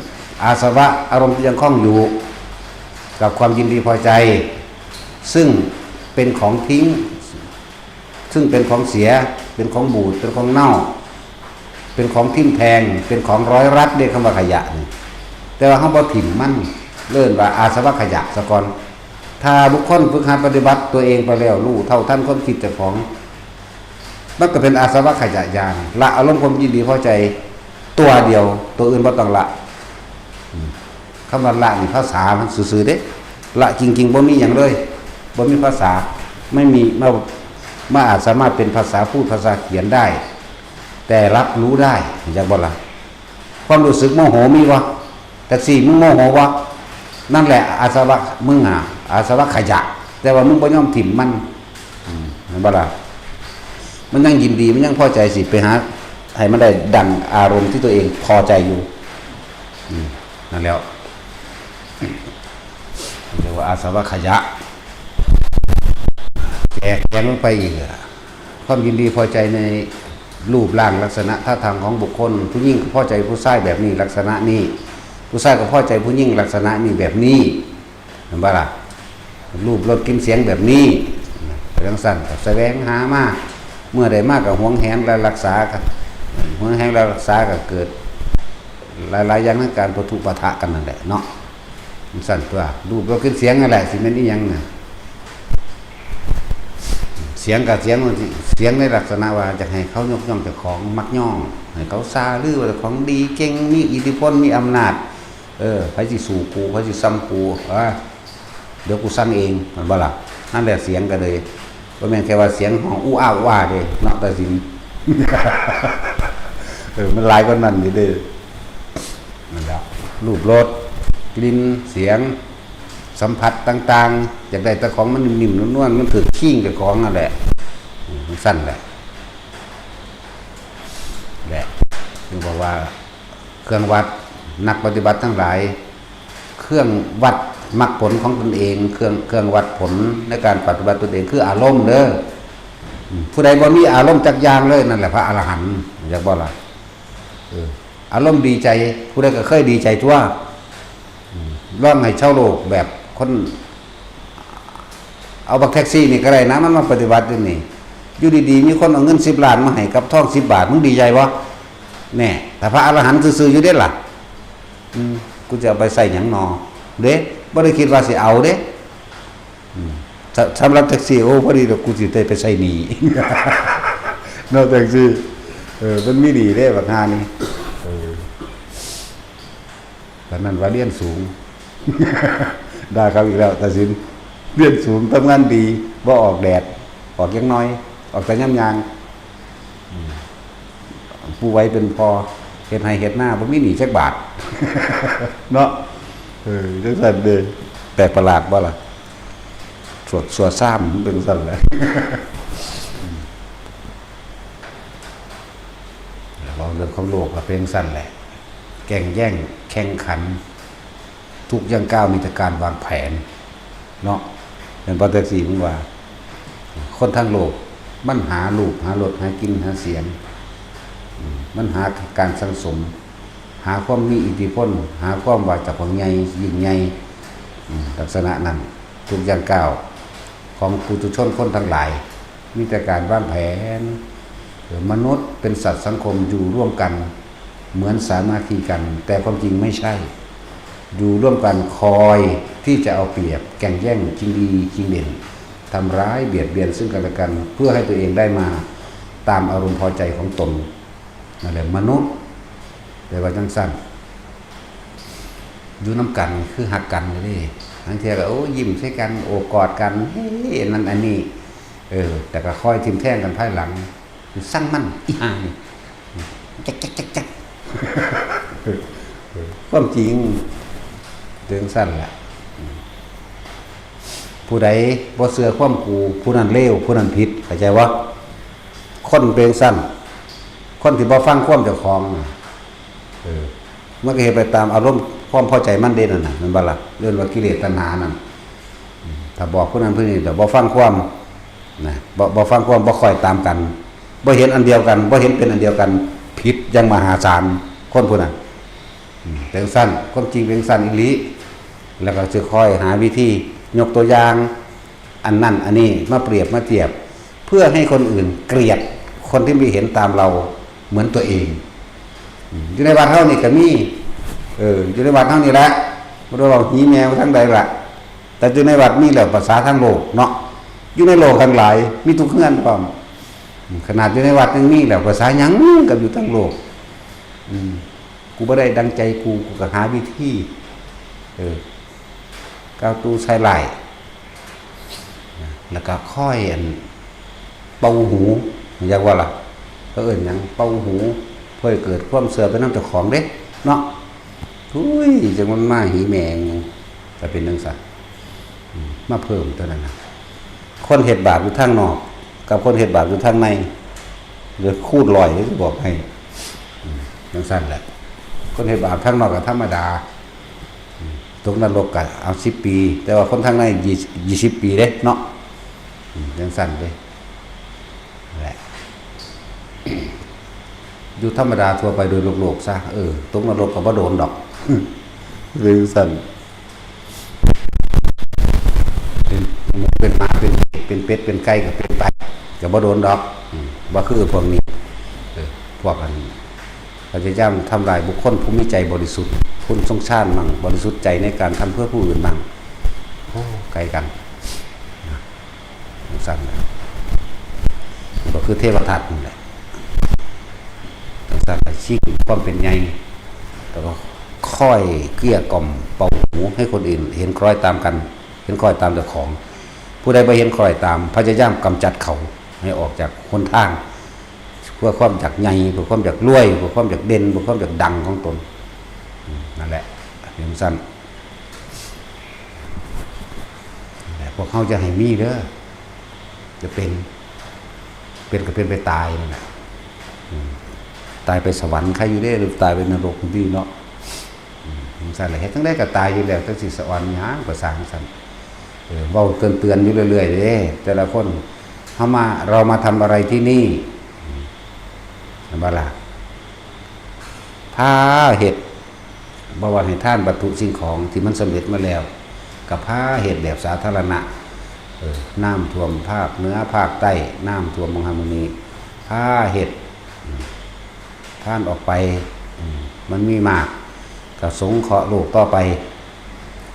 อาสวะ อารมณ์ที่ยังคล้องอยู่ กับความยินดีพอใจ ซึ่งเป็นของทิ้ง ซึ่งเป็นของเสีย เป็นของบูด เป็นของเน่า เป็นของทิ่มแทง เป็นของร้อยรัดเด้ คำว่าขยะนี่ แต่ว่าเฮาบ่ถิ่มมัน เอิ้นว่าอาสวะขยะซะก่อน ถ้าบุคคลฝึกหัดปฏิบัติตัวเองไปแล้ว รู้เท่าทันความคิดเจ้าของ มันก็เป็นอาสวะขยะญาณ ละอารมณ์ความยินดีพอใจตัวเดียว ตัวอื่นบ่ต้องละ อืม คำว่าละนี่ภาษามันซื่อๆเด้ ละจริงๆบ่มีหยังเลย บ่มีภาษา ไม่มี มา มาอาจสามารถเป็นภาษาพูดภาษาเขียนได้ แต่รับรู้ได้ จักบ่ล่ะ ความรู้สึกโมโหมีบ่ แท็กซี่ มึงโมโหบ่ นั่นแหละอาสวะมึงอ่ะ อาสวะขยะ แต่ว่ามึงบ่ยอมถิ่มมัน อืม เห็นบ่ล่ะ มันยังยินดี มันยังพอใจสิ ไปหาให้มันได้ดังอารมณ์ที่ตัวเองพอใจอยู่ อืม นั่นแหล้ว เรียกว่าอาสวะขยะ แจกแจงลงไปอีกอะ ความยินดีพอใจในรูปร่างลักษณะท่าทางของบุคคล ผู้หญิงก็พอใจผู้ชายแบบนี้ลักษณะนี้ ผู้ชายก็พอใจผู้หญิงลักษณะนี้แบบนี้ เห็นบ่ล่ะ รูปรสกลิ่นเสียงแบบนี้ ไปจั่งซั้น ก็แสวงหามา เมื่อได้มาก็หวงแหนและรักษากัน หวงแหนและรักษาก็เกิด หลายๆอย่างในการปะทุปะทะกันนั่นแหละเนาะ จั่งซั้นตัว รูปรสกลิ่นเสียงนั่นแหละ สิแม่นอีหยังน่ะ เสียงกับเสียงมันสิ เสียงในลักษณะว่าอยากให้เขายกย่องเจ้าของ มักย่อง ให้เขาซาลือว่าเจ้าของดีเก่ง มีอิทธิพล มีอำนาจ เออ ไผสิสู้กู ไผสิส่ำกู อ่า เดี๋ยวกูสั่งเอง แม่นบ่ล่ะ นั่นแหละเสียงก็เลย บ่แม่นแค่ว่าเสียงฮ้องอู้อ้าอู้อ้าเด้ เนาะ ตาสิน เออ มันหลายกว่านั้นอยู่เด้ นั่นแหละ รูปรส กลิ่น เสียง สัมผัสต่างๆ อยากได้แต่ของมันนิ่มๆ นวลๆ มันถืกคิงกับของนั่นแหละ อืม มันซั่นแหละ แหละ จึงบอกว่า เครื่องวัด นักปฏิบัติทั้งหลาย เครื่องวัดมรรคผลของตนเอง เครื่อง เครื่องวัดผลในการปฏิบัติตนเอง คืออารมณ์เด้อ อืม ผู้ใดบ่มีอารมณ์จักอย่างเลย นั่นแหละพระอรหันต์ จักบ่ล่ะ เออ อารมณ์ดีใจ ผู้ใดก็เคยดีใจทั่ว อืม ลองให้ชาวโลกแบบคน เอาบักแท็กซี่นี่ก็ได้นะ มันมาปฏิบัติอยู่นี่ อยู่ดีๆ มีคนเอาเงินสิบล้านมาให้กับทองสิบบาท มึงดีใจบ่ แน่ ถ้าพระอรหันต์ซื่อๆ อยู่เด้ล่ะ อืม กูจะเอาไปใส่หยังหนอ เด้ บ่ได้คิดว่าสิเอาเด้ อืม ส- สำหรับแท็กซี่ โอ้ พอดีดอก กูสิได้ไปใส่หนี้ เนาะ แท็กซี่ เออ มันมีหนี้เด้ บักห่านี่ เออ ตอนนั้นว่าเรียนสูง ด่าเขาอีกแล้ว ตาสิน เรียนสูง ทำงานดี บ่ออกแดด ออกจักหน่อย ออกแต่ยามย่าง อืม ผู้ไหวเป็นพ่อ เฮ็ดไร่เฮ็ดนา บ่มีหนี้จักบาท เนาะ เออ จั่งซั้นเด้ แปลกประหลาดบ่ล่ะ สวด สวดซ้ำ มันเป็นจั่งซั้นแหละ เว้าเรื่องของโลกก็เป็นจั่งซั้นแหละ แก่งแย่ง แข่งขัน ทุกย่างก้าวมีแต่การวางแผน เนาะ แม่นบ่ แท็กซี่ มึงว่า คนทั้งโลก มันหารูป หารส หากิน หาเสียง อืม มันหาการสั่งสม หาความมีอิทธิพล หาความว่าเจ้าของใหญ่ ยิ่งใหญ่ อืม ลักษณะนั้น ทุกย่างก้าวของปุถุชนคนทั้งหลาย มีแต่การวางแผน เอ่อ มนุษย์เป็นสัตว์สังคม อยู่ร่วมกันเหมือนสามัคคีกัน แต่ความจริงไม่ใช่ อยู่ร่วมกันคอยที่จะเอาเปรียบ แก่งแย่ง ชิงดี ชิงเด่น ทำร้าย เบียดเบียนซึ่งกันและกัน เพื่อให้ตัวเองได้มาตามอารมณ์พอใจของตน นั่นแหละมนุษย์ แต่ว่าจั่งซั้น อยู่นำกันคือฮักกันเด้ บางเทื่อก็ โอ้ ยิ้มใส่กัน โอบกอดกัน เฮ้ นั่นอันนี้ เออ แต่ก็คอยทิ่มแทงกันภายหลัง สั่งมัน อีห่านี่ จักจักจักจัก ความจริง จั่งซั้นแหละ ผู้ใดบ่เชื่อความกู ผู้นั้นเลว ผู้นั้นผิด เข้าใจบ่ คนเป็นจั่งซั้น คนที่บ่ฟังความเจ้าของน่ะ เออ มันก็เฮ็ดไปตามอารมณ์ความพอใจมันเด้นั่นน่ะ แม่นบ่ล่ะ เอิ้นว่ากิเลสตัณหานั่น อืม ถ้าบอกผู้นั้นผู้นี้ เดี๋ยวบ่ฟังความ นะ บ่ บ่ฟังความ บ่คอยตามกัน บ่เห็นอันเดียวกัน บ่เห็นเป็นอันเดียวกัน ผิดอย่างมหาศาล คนผู้นั้น อืม เป็นซั่น ความจริงเป็นซั่นอีหลี แล้วก็สิคอยหาวิธียกตัวอย่าง อันนั้นอันนี้มาเปรียบมาเทียบ เพื่อให้คนอื่นเกลียดคนที่ไม่เห็นตามเราเหมือนตัวเอง อืม อยู่ในวัดเฮานี่ก็มี เออ อยู่ในวัดเฮานี่แหละ บ่ได้เว้าหีแมวทางใดล่ะ แต่อยู่ในวัดมีแล้วภาษาทางโลกเนาะ อยู่ในโลกทั้งหลาย มีทุกเฮือนพร้อม อืม ขนาดอยู่ในวัดยังมีแล้ว ภาษาหยังกับอยู่ทั้งโลก อืม กูบ่ได้ดังใจกู กูก็หาวิธี เออ กล่าวตู่ใส่ร้าย แล้วก็คอยอัน เป่าหู อยากว่าล่ะ เขาเอิ้นหยัง เป่าหู เพื่อให้เกิดความเชื่อไปนำเจ้าของเด้ เนาะ ทุย จังมันมาหีแมงหยัง ก็เป็นจังซั่น อืม มาเพิ่มเท่านั้นน่ะ คนเฮ็ดบาปอยู่ทางนอก กับคนเฮ็ดบาปอยู่ทางใน เหลือคูณร้อยเลย สิบอกให้ อืม จังซั่นแหละ คนเฮ็ดบาปทางนอกก็ธรรมดา อืม ตกนรกก็เอาสิบปี แต่ว่าคนทางในยี่ ยี่สิบปีเด้เนาะ อืม จังซั่นเด้ นั่นแหละ อยู่ธรรมดาทั่วไปโดยโลกๆซะ เออ ตกนรกก็บ่โดนดอก เป็นซั่น เป็นหมูเป็นหมา เป็น เป็นเป็ด เป็นไก่ก็เป็นไป ก็บ่โดนดอก อืม บ่คือพวกนี้ เออ พวกอัน พยายามทำลายบุคคลผู้มีใจบริสุทธิ์ คุณสงสารมั่ง บริสุทธิ์ใจในการทำเพื่อผู้อื่นมั่ง โอ้ ไกลกัน นะ จังซั่นแหละ ก็คือเทวทัตนั่นแหละ จังซั่นแหละ ชิงความเป็นใหญ่ แล้วก็คอยเกลี้ยกล่อมเป่าหูให้คนอื่นเห็นคล้อยตามกัน เห็นคล้อยตามเจ้าของ ผู้ใดบ่เห็นคล้อยตาม พยายามกำจัดเขาให้ออกจากหนทาง เพื่อความอยากใหญ่ เพื่อความอยากรวย เพื่อความอยากเด่น เพื่อความอยากดังของตน อืม นั่นแหละ เป็นซั่น แต่พวกเขาจะให้มีเด้อ จะเป็น เป็นก็เป็นไปตายนั่นแหละ อืม ตายไปสวรรค์ใครอยู่เด้ หรือตายไปนรกดีเนาะ อืม จังซั่นแหละ เฮ็ดจั่งใดก็ตายอยู่แล้ว จั่งสิสะออนหยัง ก็สร้างซั่น เออ เว้าเตือนๆอยู่เรื่อยๆเด้ แต่ละคน เฮามา เรามาทำอะไรที่นี่ อืม แม่นบ่ล่ะ พาเฮ็ด บ่ว่าให้ทานวัตถุสิ่งของที่มันสำเร็จมาแล้ว ก็พาเฮ็ดแบบสาธารณะ เออ น้ำท่วมภาคเหนือภาคใต้ น้ำท่วมหม่องหั้นหม่องนี้ พาเฮ็ด อืม ทานออกไป อืม มันมีมาก ก็สงเคราะห์โลกต่อไป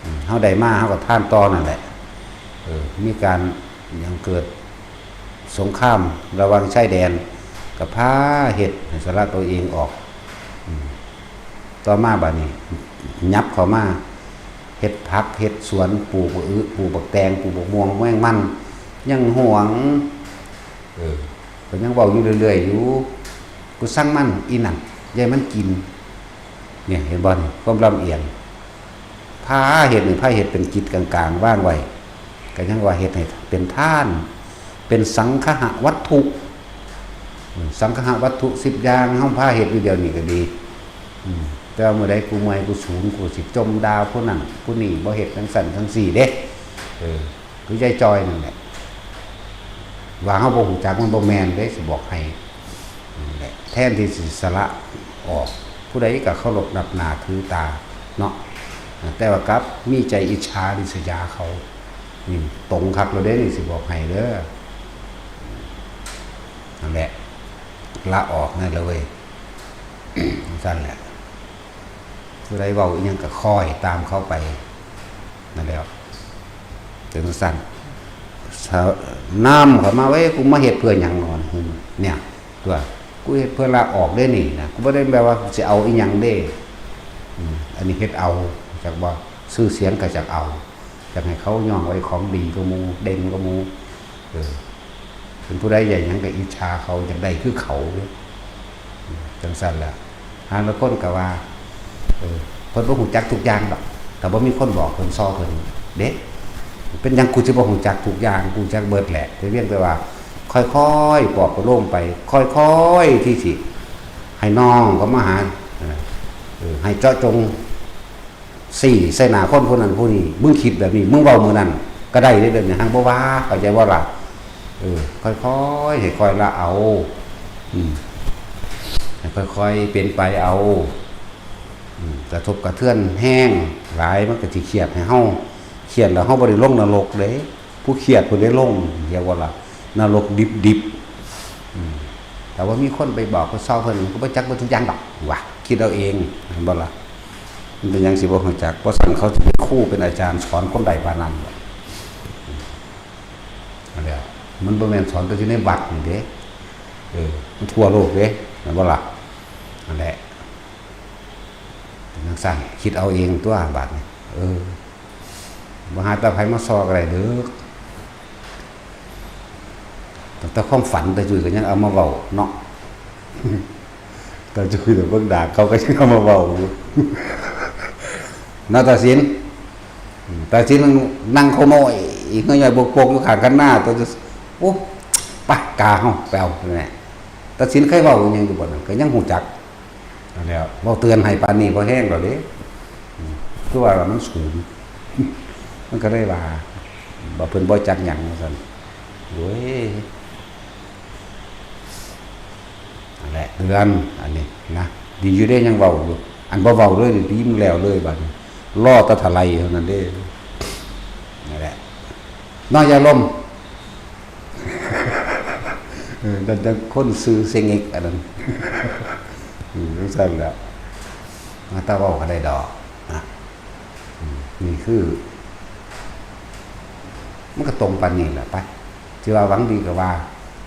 อืม เฮาได้มา เฮาก็ทานต่อนั่นแหละ เออ มีการหยังเกิดสงครามระหว่างชายแดน ก็พาเฮ็ดให้สละตัวเองออก อืม ต่อมาบัดนี้ ยับเข้ามา เฮ็ดผัก เฮ็ดสวน ปลูกบักอึ ปลูกบักแตง ปลูกบักม่วง แมงมัน ยังหวง เออ ก็ยังเว้าอยู่เรื่อยๆอยู่ กูสั่งมัน อีนั่น อย่าให้มันกิน เนี่ย เห็นบ่นี่ ความลำเอียง พาเฮ็ดนี่ พาเฮ็ดเป็นกิจกลางๆวางไว้ ก็ยังว่าเฮ็ดให้เป็นทาน เป็นสังคหวัตถุ อืม สังคหวัตถุสิบอย่าง เฮาพาเฮ็ดอยู่เดี๋ยวนี้ก็ดี อืม แต่ว่ามื้อใดกูเมื่อย กูสูน กูสิจ่มด่าผู้นั้นผู้นี้ บ่เฮ็ดจั่งซั้นจั่งซี้เด้ เออ คือยายจอยนั่นแหละ ว่าเฮาบ่ฮู้จักมันบ่แม่นเด้ สิบอกให้ นั่นแหละ แทนที่สิสละออก ผู้ใดก็เคารพนับหน้าถือตาเนาะ แต่ว่ากลับมีใจอิจฉาริษยาเขา นี่ตรงคักแล้วเด้ นี่สิบอกให้เด้อ นั่นแหละ ละออกนั่นแหละเว้ย จั่งซั้นแหละ ผู้ใดเว้าอิหยังก็คอยตามเขาไป นั่นแหละ เป็นจั่งซั้น สะ- นำเข้ามา เว้ย กูมาเฮ็ดเพื่อหยังหนอ เนี่ย ตัว กูเฮ็ดเพื่อลาออกเด้นี่นะ กูบ่ได้แบบว่าสิเอาอิหยังเด้ อืม อันนี้เฮ็ดเอา จักว่า ชื่อเสียงก็จักเอา จักให้เขาย่องไว้ของดีกว่าหมู่ เด่นกว่าหมู่ เออ เป็นผู้ใดใหญ่หยังก็อิจฉาเขา อยากได้คือเขาเด้ อืม จั่งซั้นแหละ หาลางคนก็ว่า เออ เพิ่นบ่ฮู้จักทุกอย่างดอก ถ้าบ่มีคนบอกเพิ่น ซอเพิ่นเด้ เป็นหยังกูสิบ่ฮู้จักทุกอย่าง กูจักเบิดแหละ แต่เพียงแต่ว่า ค่อยๆปลอบประโลมไป ค่อยๆที่สิให้น้องเขามาหา เออ เออ ให้เจาะจง สี่ ใส่หน้าคนผู้นั้นผู้นี้ มึงคิดแบบนี้ มึงเว้ามื้อนั้น ก็ได้เด้ แบบนี้ หังบ่ว่า เข้าใจบ่ล่ะ เออ ค่อยๆ ให้ค่อยละเอา อืม ให้ค่อยๆ เป็นไปเอา อืม กระทบกระเทือนแฮงหลาย มันก็สิเครียดให้เฮา เครียดแล้วเฮาบ่ได้ลงนรกเด้ ผู้เครียดผู้ได้ลง เรียกว่าล่ะ นรกดิบๆ อืม แต่ว่ามีคนไปบอกไปเซาเพิ่นก็บ่จักเบิดทุกอย่างดอก ว่า คิดเอาเอง แม่นบ่ล่ะ มันเป็นหยังสิบ่รู้จัก เพราะฉะนั้นเขาสิเป็นครูเป็นอาจารย์สอนคนใดปานนั้น นั่นแหละ มันบ่แม่นสอนแต่อยู่ในวัดนี่เด้ เออ มันทั่วโลกเด้ แม่นบ่ล่ะ นั่นแหละ เป็นจังซั่น คิดเอาเองตัวบาดนี้ เออ บ่หาแต่ไผมาซอก็ได้เด้อ ตั้งแต่ความฝันตาจุ้ยก็ยังเอามาเว้าเนาะ ตาจุ้ยแต่เบิ่งดากเขาก็ยังเอามาเว้าอยู่ เนาะตาสิน อืม ตาสินนั่งขโมย อีกเฮือยบกๆ อยู่ข้างคันนา ตาจุ้ย โอ้ ไป กาเฮาไปเอา นั่นแหละ ตาสินเคยเว้าอิหยังอยู่บ่นั่น ก็ยังฮู้จัก นั่นแหละ เว้าเตือนให้ปานนี้พอแฮงแล้วเด้ อืม คือว่ามันสูง มันก็เลยว่า บ่ เพิ่นบ่จักหยังว่าซั่น โอ้ย นั่นแหละ เตือน อันนี้นะ ดีอยู่เด้ยังเว้าอยู่ อันบ่เว้าเลยนี่ ดีมันแล้วเลยบัดนี้ รอแต่ทลายเท่านั้นเด้ นั่นแหละ น้อยอย่าลม เออ นั่นจั่งคนซื่อเสียงเอกอันนั้น อืม จั่งซั่นแหละ มาแต่เว้าก็ได้ดอกนะ อืม นี่คือ มันก็ตรงปานนี้แหละไป สิว่าหวังดีก็ว่า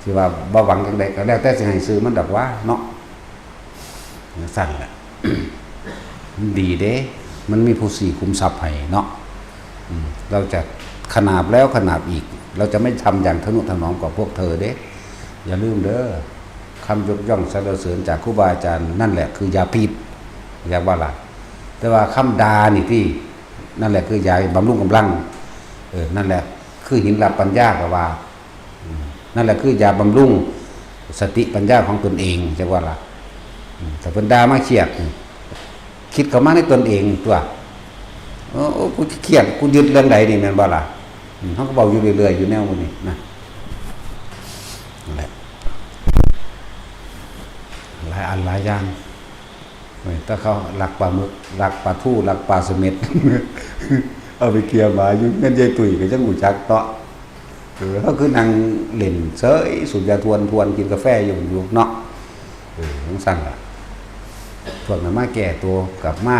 สิว่าบ่หวังจั่งใดก็แล้วแต่สิให้ชื่อมันดอกว่าเนาะ จั่งซั่นแหละ มันดีเด้ มันมีผู้สี่ขุมทรัพย์ให้เนาะ อืม เราจะขนาบแล้วขนาบอีก เราจะไม่ทำอย่างทะนุถนอมกว่าพวกเธอเด้ อย่าลืมเด้อ คำยกย่องสรรเสริญจากครูบาอาจารย์ นั่นแหละคือยาพิษ อยากว่าล่ะ แต่ว่าคำด่านี่ที่ นั่นแหละคือยาบำรุงกำลัง เออ นั่นแหละคือหินหลับปัญญาก็ว่า อืม นั่นแหละคือยาบำรุงสติปัญญาของตนเอง จั่งว่าล่ะ อืม ถ้าเพิ่นด่ามาเครียด อืม คิดเข้ามาในตนเองตัว เออ โอ้ กูเครียด กูยึดเรื่องใดนี่ แม่นบ่ล่ะ อืม เฮาก็เว้าอยู่เรื่อยๆ อยู่แนวหมู่นี้นะ นั่นแหละ หลายอันหลายอย่าง เว้ย ถ้าเขาลักปลาหมึก ลักปลาทู ลักปลาเสม็ด เอาไปเกลี่ยหมาอยู่เฮือนยายตุ้ยก็จั่งฮู้จักเนาะ เออ เขาคือนั่งเล่นเซย สูบยาทวน ทวน กินกาแฟอยู่ อยู่เนาะ เออ จั่งซั่นล่ะ พวกนั้นมาแก้ตัว กลับมา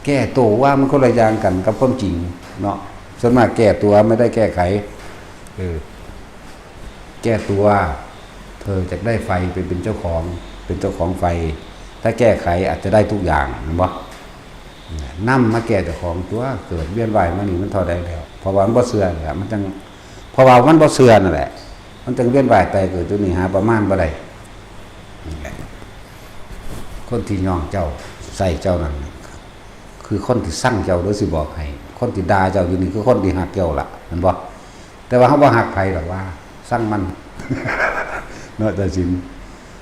แก้ตัวว่ามันคนละอย่างกันกับความจริงเนาะ ส่วนมากแก้ตัวไม่ได้แก้ไข เออ แก้ตัว เธอจะได้ไฟไปเป็นเจ้าของ เป็นเจ้าของไฟ ถ้าแก้ไขอาจจะได้ทุกอย่าง เห็นบ่ นำมาแก้เจ้าของตัว เกิดเวียนว่ายมานี่มันเท่าใดแล้ว เพราะว่ามันบ่เชื่อนี่แหละ มันจั่ง เพราะว่ามันบ่เชื่อนั่นแหละ มันจั่งเวียนว่ายตายเกิดอยู่นี่หาประมาณบ่ได้ นั่นแหละ คนที่ย่องเจ้า ใส่เจ้านั่นน่ะ คือคนที่ซังเจ้า หรือสิบอกให้ คนที่ด่าเจ้าอยู่นี่คือคนที่ฮักเจ้าล่ะ แม่นบ่ แต่ว่าเฮาบ่ฮักไผดอกว่า ซังมัน เนาะ ตาสิน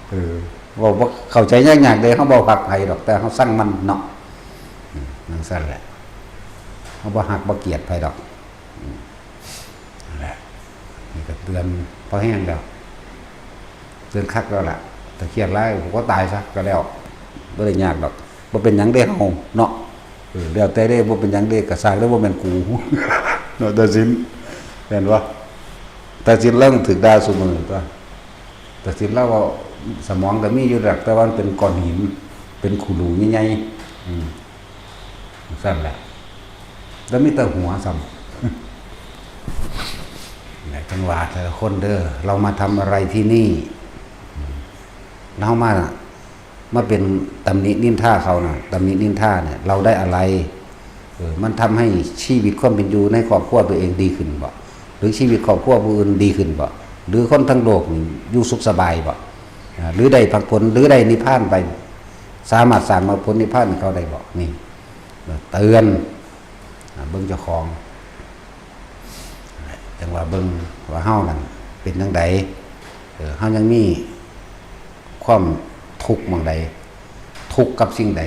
เออ เว้าบ่เข้าใจยากๆ เด้ เฮาบ่ฮักไผดอก แต่เฮาซังมันเนาะ อืม จั่งซั่นแหละ เฮาบ่ฮักบ่เกลียดไผดอก อืม นั่นแหละ นี่ก็เตือนพอแฮงแล้ว เตือนคักแล้วล่ะ ถ้าเครียดหลายก็ตายซะก็แล้ว บ่ได้ยากดอก บ่เป็นหยังเด้เฮาเนาะ เออ แล้วแต่เด้ บ่เป็นหยังเด้ กะซ่างเด้ บ่แม่นกู เนาะ ตาสิน แม่นบ่ ตาสินลาวถืกด่าซุมื้อตั๊ว ตาสินลาวเว้า สมองก็มีอยู่ดอก แต่ว่ามันเป็นก้อนหิน เป็นขลุใหญ่ๆ อืม ซั่นแหละ แล้วมีแต่หัวซ้ำ แหละ จั่งว่าแต่ละคนเด้อ เรามาทำอะไรที่นี่ อืม เรามา มาเป็นตำหนินินทาเขาน่ะ ตำหนินินทาเนี่ย เราได้อะไร เออ มันทำให้ชีวิตความเป็นอยู่ในครอบครัวตัวเองดีขึ้นบ่ หรือชีวิตครอบครัวผู้อื่นดีขึ้นบ่ หรือคนทั้งโลกนี่อยู่สุขสบายบ่ อ่า หรือได้มรรคผล หรือได้นิพพานไป สามารถสร้างมรรคผลนิพพานให้เขาได้บ่ นี่ เออ เตือน อ่า เบิ่งเจ้าของ จั่งว่าเบิ่งว่าเฮานั่นเป็นจั่งใด เออ เฮายังมีความทุกข์หม่องใด ท ทุกข์กับสิ่งใด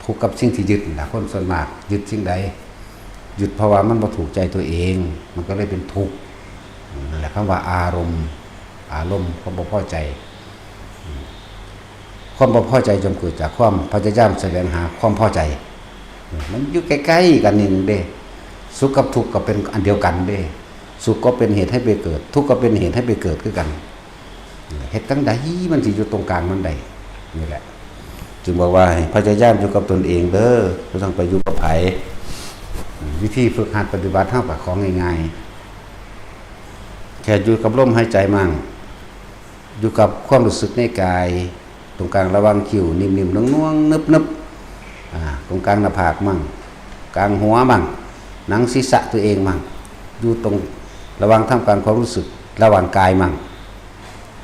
ทุกข์กับสิ่งที่ยึดนั่นล่ะ คนส่วนมากยึดสิ่งใด ยึดเพราะว่ามันบ่ถูกใจตัวเอง มันก็เลยเป็นทุกข์ นั่นแหละคำว่าอารมณ์ อารมณ์ ความบ่พอใจ ความบ่พอใจย่อมเกิดจากความพยายามแสวงหาความพอใจ มันอยู่ใกล้ๆกันนี่เด้ สุขกับทุกข์ก็เป็นอันเดียวกันเด้ สุขก็เป็นเหตุให้ไปเกิด ทุกข์ก็เป็นเหตุให้ไปเกิดคือกัน เฮ็ดจั่งใดมันสิอยู่ตรงกลางมันได้ นี่แหละ จึงบอกว่าให้พยายามอยู่กับตนเองเด้อ บ่ต้องไปอยู่กับไผ วิธีฝึกหัดปฏิบัติเฮาก็ของง่ายๆ แค่อยู่กับลมหายใจมั่ง อยู่กับความรู้สึกในกาย ตรงกลางระหว่างคิ้ว นิ่มๆ นวลๆ นึบๆ อ่า ตรงกลางหน้าผากมั่ง กลางหัวมั่ง หนังศีรษะตัวเองมั่ง อยู่ตรงระหว่างท่ามกลางความรู้สึกระหว่างกายมั่ง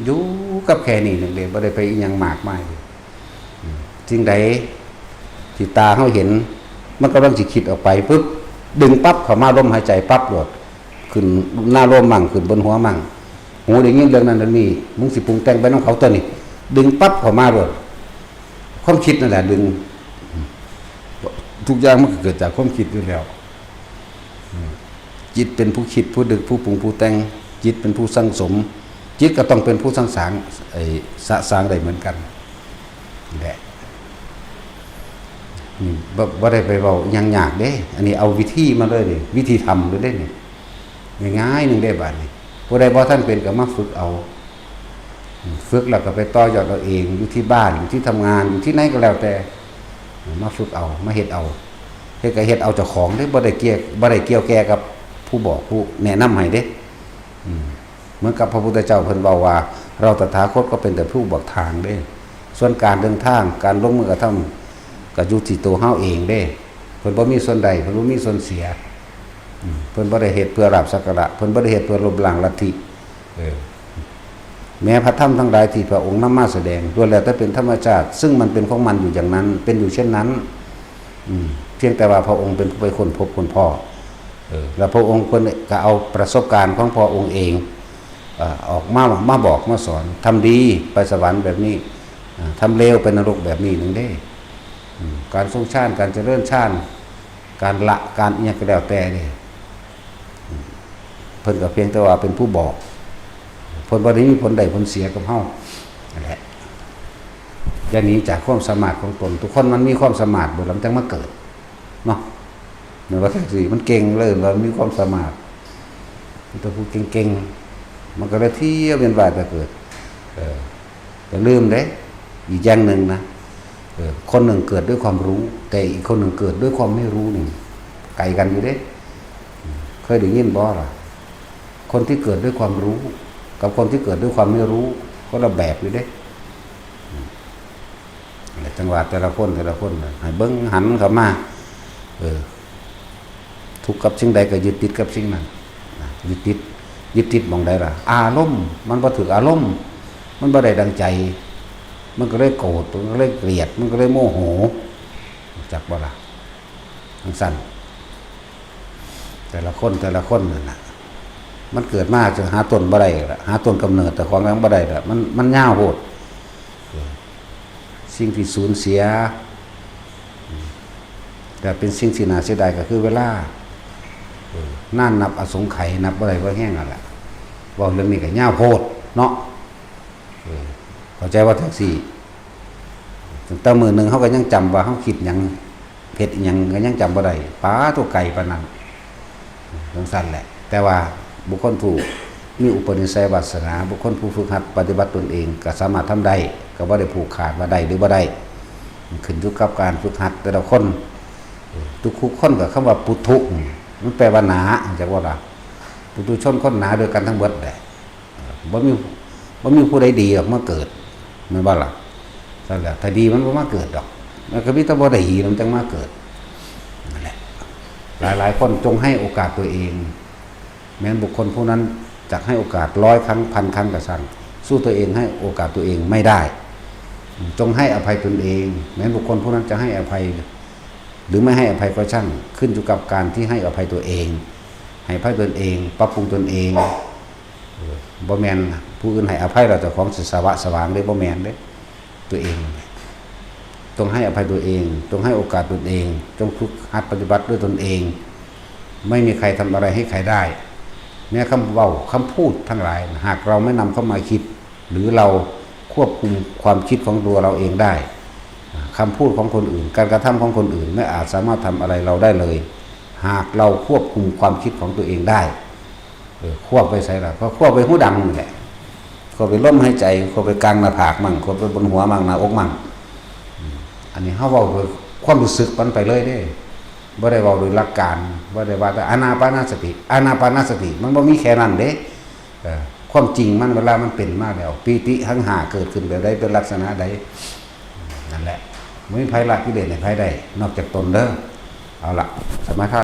อยู่กับแค่นี้นึงเด้ บ่ได้ไปอิหยังมากมาย สิ่งใดที่ตาเฮาเห็น มันกำลังสิคิดออกไปปุ๊บ ดึงปั๊บเข้ามาลมหายใจปั๊บโลด ขึ้นหน้าลมมั่ง ขึ้นบนหัวมั่ง หูได้ยินเรื่องนั้นเรื่องนี้ มึงสิปรุงแต่งไปนำเขาตัวนี้ ดึงปั๊บเข้ามาโลด ความคิดนั่นแหละดึง ทุกอย่างมันก็เกิดจากความคิดอยู่แล้ว จิตเป็นผู้คิด ผู้ดึก ผู้ปรุง ผู้แต่ง จิตเป็นผู้สั่งสม จิตก็ต้องเป็นผู้สั่งสาง ไอ้ สะสางได้เหมือนกัน แหละ นี่บ่ บ่ได้ไปเว้าอิหยังยากเด้ อันนี้เอาวิธีมาเลยนี่ วิธีทำเลยเด้นี่ ง่ายๆ หนึ่งเด้บาดนี้ ผู้ใดบ่ทันเป็นก็มาฝึกเอา ฝึกแล้วก็ไปต่อยอดเอาเอง อยู่ที่บ้าน อยู่ที่ทำงาน อยู่ที่ไหนก็แล้วแต่ มาฝึกเอา มาเฮ็ดเอา เฮ็ดก็เฮ็ดเอาเจ้าของเด้ บ่ได้เกี่ยว บ่ได้เกี่ยวแก่กับผู้บอกผู้แนะนำให้เด้ อืม เหมือนกับพระพุทธเจ้าเพิ่นเว้าว่า เราตถาคตก็เป็นแต่ผู้บอกทางเด้ ส่วนการเดินทาง การลงมือกระทำ ก็อยู่ที่ตัวเฮาเองเด้ เพิ่นบ่มีส่วนได้ เพิ่นบ่มีส่วนเสีย อืม เพิ่นบ่ได้เฮ็ดเพื่อลาภสักการะ เพิ่นบ่ได้เฮ็ดเพื่อลบล้างลัทธิ เออ แม้พระธรรมทั้งหลายที่พระองค์นำมาแสดง ล้วนแล้วแต่เป็นธรรมชาติ ซึ่งมันเป็นของมันอยู่อย่างนั้น เป็นอยู่เช่นนั้น อืม เพียงแต่ว่าพระองค์เป็นผู้ไปค้นพบค้นพอ เออ แล้วพระองค์เพิ่นก็เอาประสบการณ์ของพระองค์เอง เอ่อ ออกมา มาบอกมาสอน ทำดีไปสวรรค์แบบนี้ อ่า ทำเลวไปนรกแบบนี้หนึ่งเด้ อืม การทรงฌาน การเจริญฌาน การละ การอิหยังก็แล้วแต่นี่ อืม เพิ่นก็เพียงแต่ว่าเป็นผู้บอก เพิ่นบ่ได้มีผลได้ผลเสียกับเฮา นั่นแหละ อย่าหนีจากความสามารถของตน ทุกคนมันมีความสามารถเบิด แล้วมันจั่งมาเกิด เนาะ แม่นบ่ แท็กซี่ มันเก่งเลย มันมีความสามารถ มีแต่ผู้เก่งๆ มันก็เลยเที่ยวเวียนว่ายตายเกิด เออ อย่าลืมเด้ อีกอย่างหนึ่งนะ เออ คนหนึ่งเกิดด้วยความรู้ แต่อีกคนหนึ่งเกิดด้วยความไม่รู้นี่ ไกลกันอยู่เด้ เคยได้ยินบ่ล่ะ คนที่เกิดด้วยความรู้ กับคนที่เกิดด้วยความไม่รู้ คนละแบบอยู่เด้ และจังหวะแต่ละคน แต่ละคนน่ะ ให้เบิ่งหันเข้ามา เออ ทุกข์กับสิ่งใดก็ยึดติดกับสิ่งนั้น นะ ยึดติด ยึดติดหม่องใดล่ะ อารมณ์ มันบ่ถืกอารมณ์ มันบ่ได้ดังใจ มันก็เลยโกรธ มันก็เลยเกลียด มันก็เลยโมโห รู้จักบ่ล่ะ จั่งซั้น แต่ละคน แต่ละคนนั่นน่ะ มันเกิดมาจะหาต้นบ่ได้ละ หาต้นกำเนิดเจ้าของยังบ่ได้ละ มัน มันยาวโพด เออ สิ่งที่สูญเสีย อืม แต่เป็นสิ่งที่น่าเสียดายก็คือเวลา เออ นานนับอสงไขย นับบ่ได้บ่แฮงนั่นแหละ เว้าเรื่องนี้ก็ยาวโพดเนาะ เออ เข้าใจว่าจั่งซี้ ตั้งแต่มื้อหนึ่งเฮาก็ยังจำว่าเฮาคิดหยัง เฮ็ดอิหยังก็ยังจำบ่ได้ ป๊าด โต ไกลปานนั้น จั่งซั้นแหละ แต่ว่าบุคคลผู้มีอุปนิสัยวาสนา บุคคลผู้ฝึกหัดปฏิบัติตนเอง ก็สามารถทำได้ ก็บ่ได้ผูกขาดว่าได้หรือบ่ได้ มันขึ้นอยู่กับการฝึกหัดแต่ละคน ทุกๆ คนก็คำว่าปุถุ มันแปลว่าหนา จักว่าล่ะ ปุถุชนคนหนาด้วยกันทั้งหมดแหละ บ่มี บ่มีผู้ใดดีออกมาเกิด แม่นบ่ล่ะ ซั่นแหละ ถ้าดีมันบ่มาเกิดดอก มันก็มีแต่บ่ดีมันจั่งมาเกิด นั่นแหละ หลายๆ คนจงให้โอกาสตัวเอง แม้นบุคคลผู้นั้นจะให้โอกาสร้อยครั้ง พันครั้งก็ช่าง สู้ตัวเองให้โอกาสตัวเองไม่ได้ จงให้อภัยตนเอง แม้นบุคคลผู้นั้นจะให้อภัย หรือไม่ให้อภัยก็ช่าง ขึ้นอยู่กับการที่ให้อภัยตัวเอง ให้อภัยตนเอง ปรับปรุงตนเอง เออ บ่แม่นผู้อื่นให้อภัยแล้วเจ้าของสิสวะสวางเด้ บ่แม่นเด้ ตัวเอง จงให้อภัยตัวเอง จงให้โอกาสตนเอง จงฝึกหัดปฏิบัติด้วยตนเอง ไม่มีใครทำอะไรให้ใครได้ แม้คำเว้าคำพูดทั้งหลาย หากเราไม่นำเข้ามาคิด หรือเราควบคุมความคิดของตัวเราเองได้ คำพูดของคนอื่น การกระทำของคนอื่นไม่อาจสามารถทำอะไรเราได้เลย หากเราควบคุมความคิดของตัวเองได้ เออ ควบไปใส่ละก็ควบไปหูดังนี่แหละ ควบไปลมหายใจ ควบไปกลางหน้าผากมั่ง ควบไปบนหัวมั่ง หน้าอกมั่ง อืม อันนี้เฮาเว้าโดยความรู้สึกมันไปเลยเด้ บ่ได้เว้าโดยหลักการ บ่ได้ว่าแต่อานาปานสติ อานาปานสติ มันบ่มีแค่นั้นเด้ เอ่อ ความจริงมันเวลามันเป็นมาแล้ว ปีติหังหาเกิดขึ้นแบบใด เป็นลักษณะใด นั่นแหละ บ่มีไผละกิเลสให้ไผได้ นอกจากตนเด้อ เอาละ สมาทาน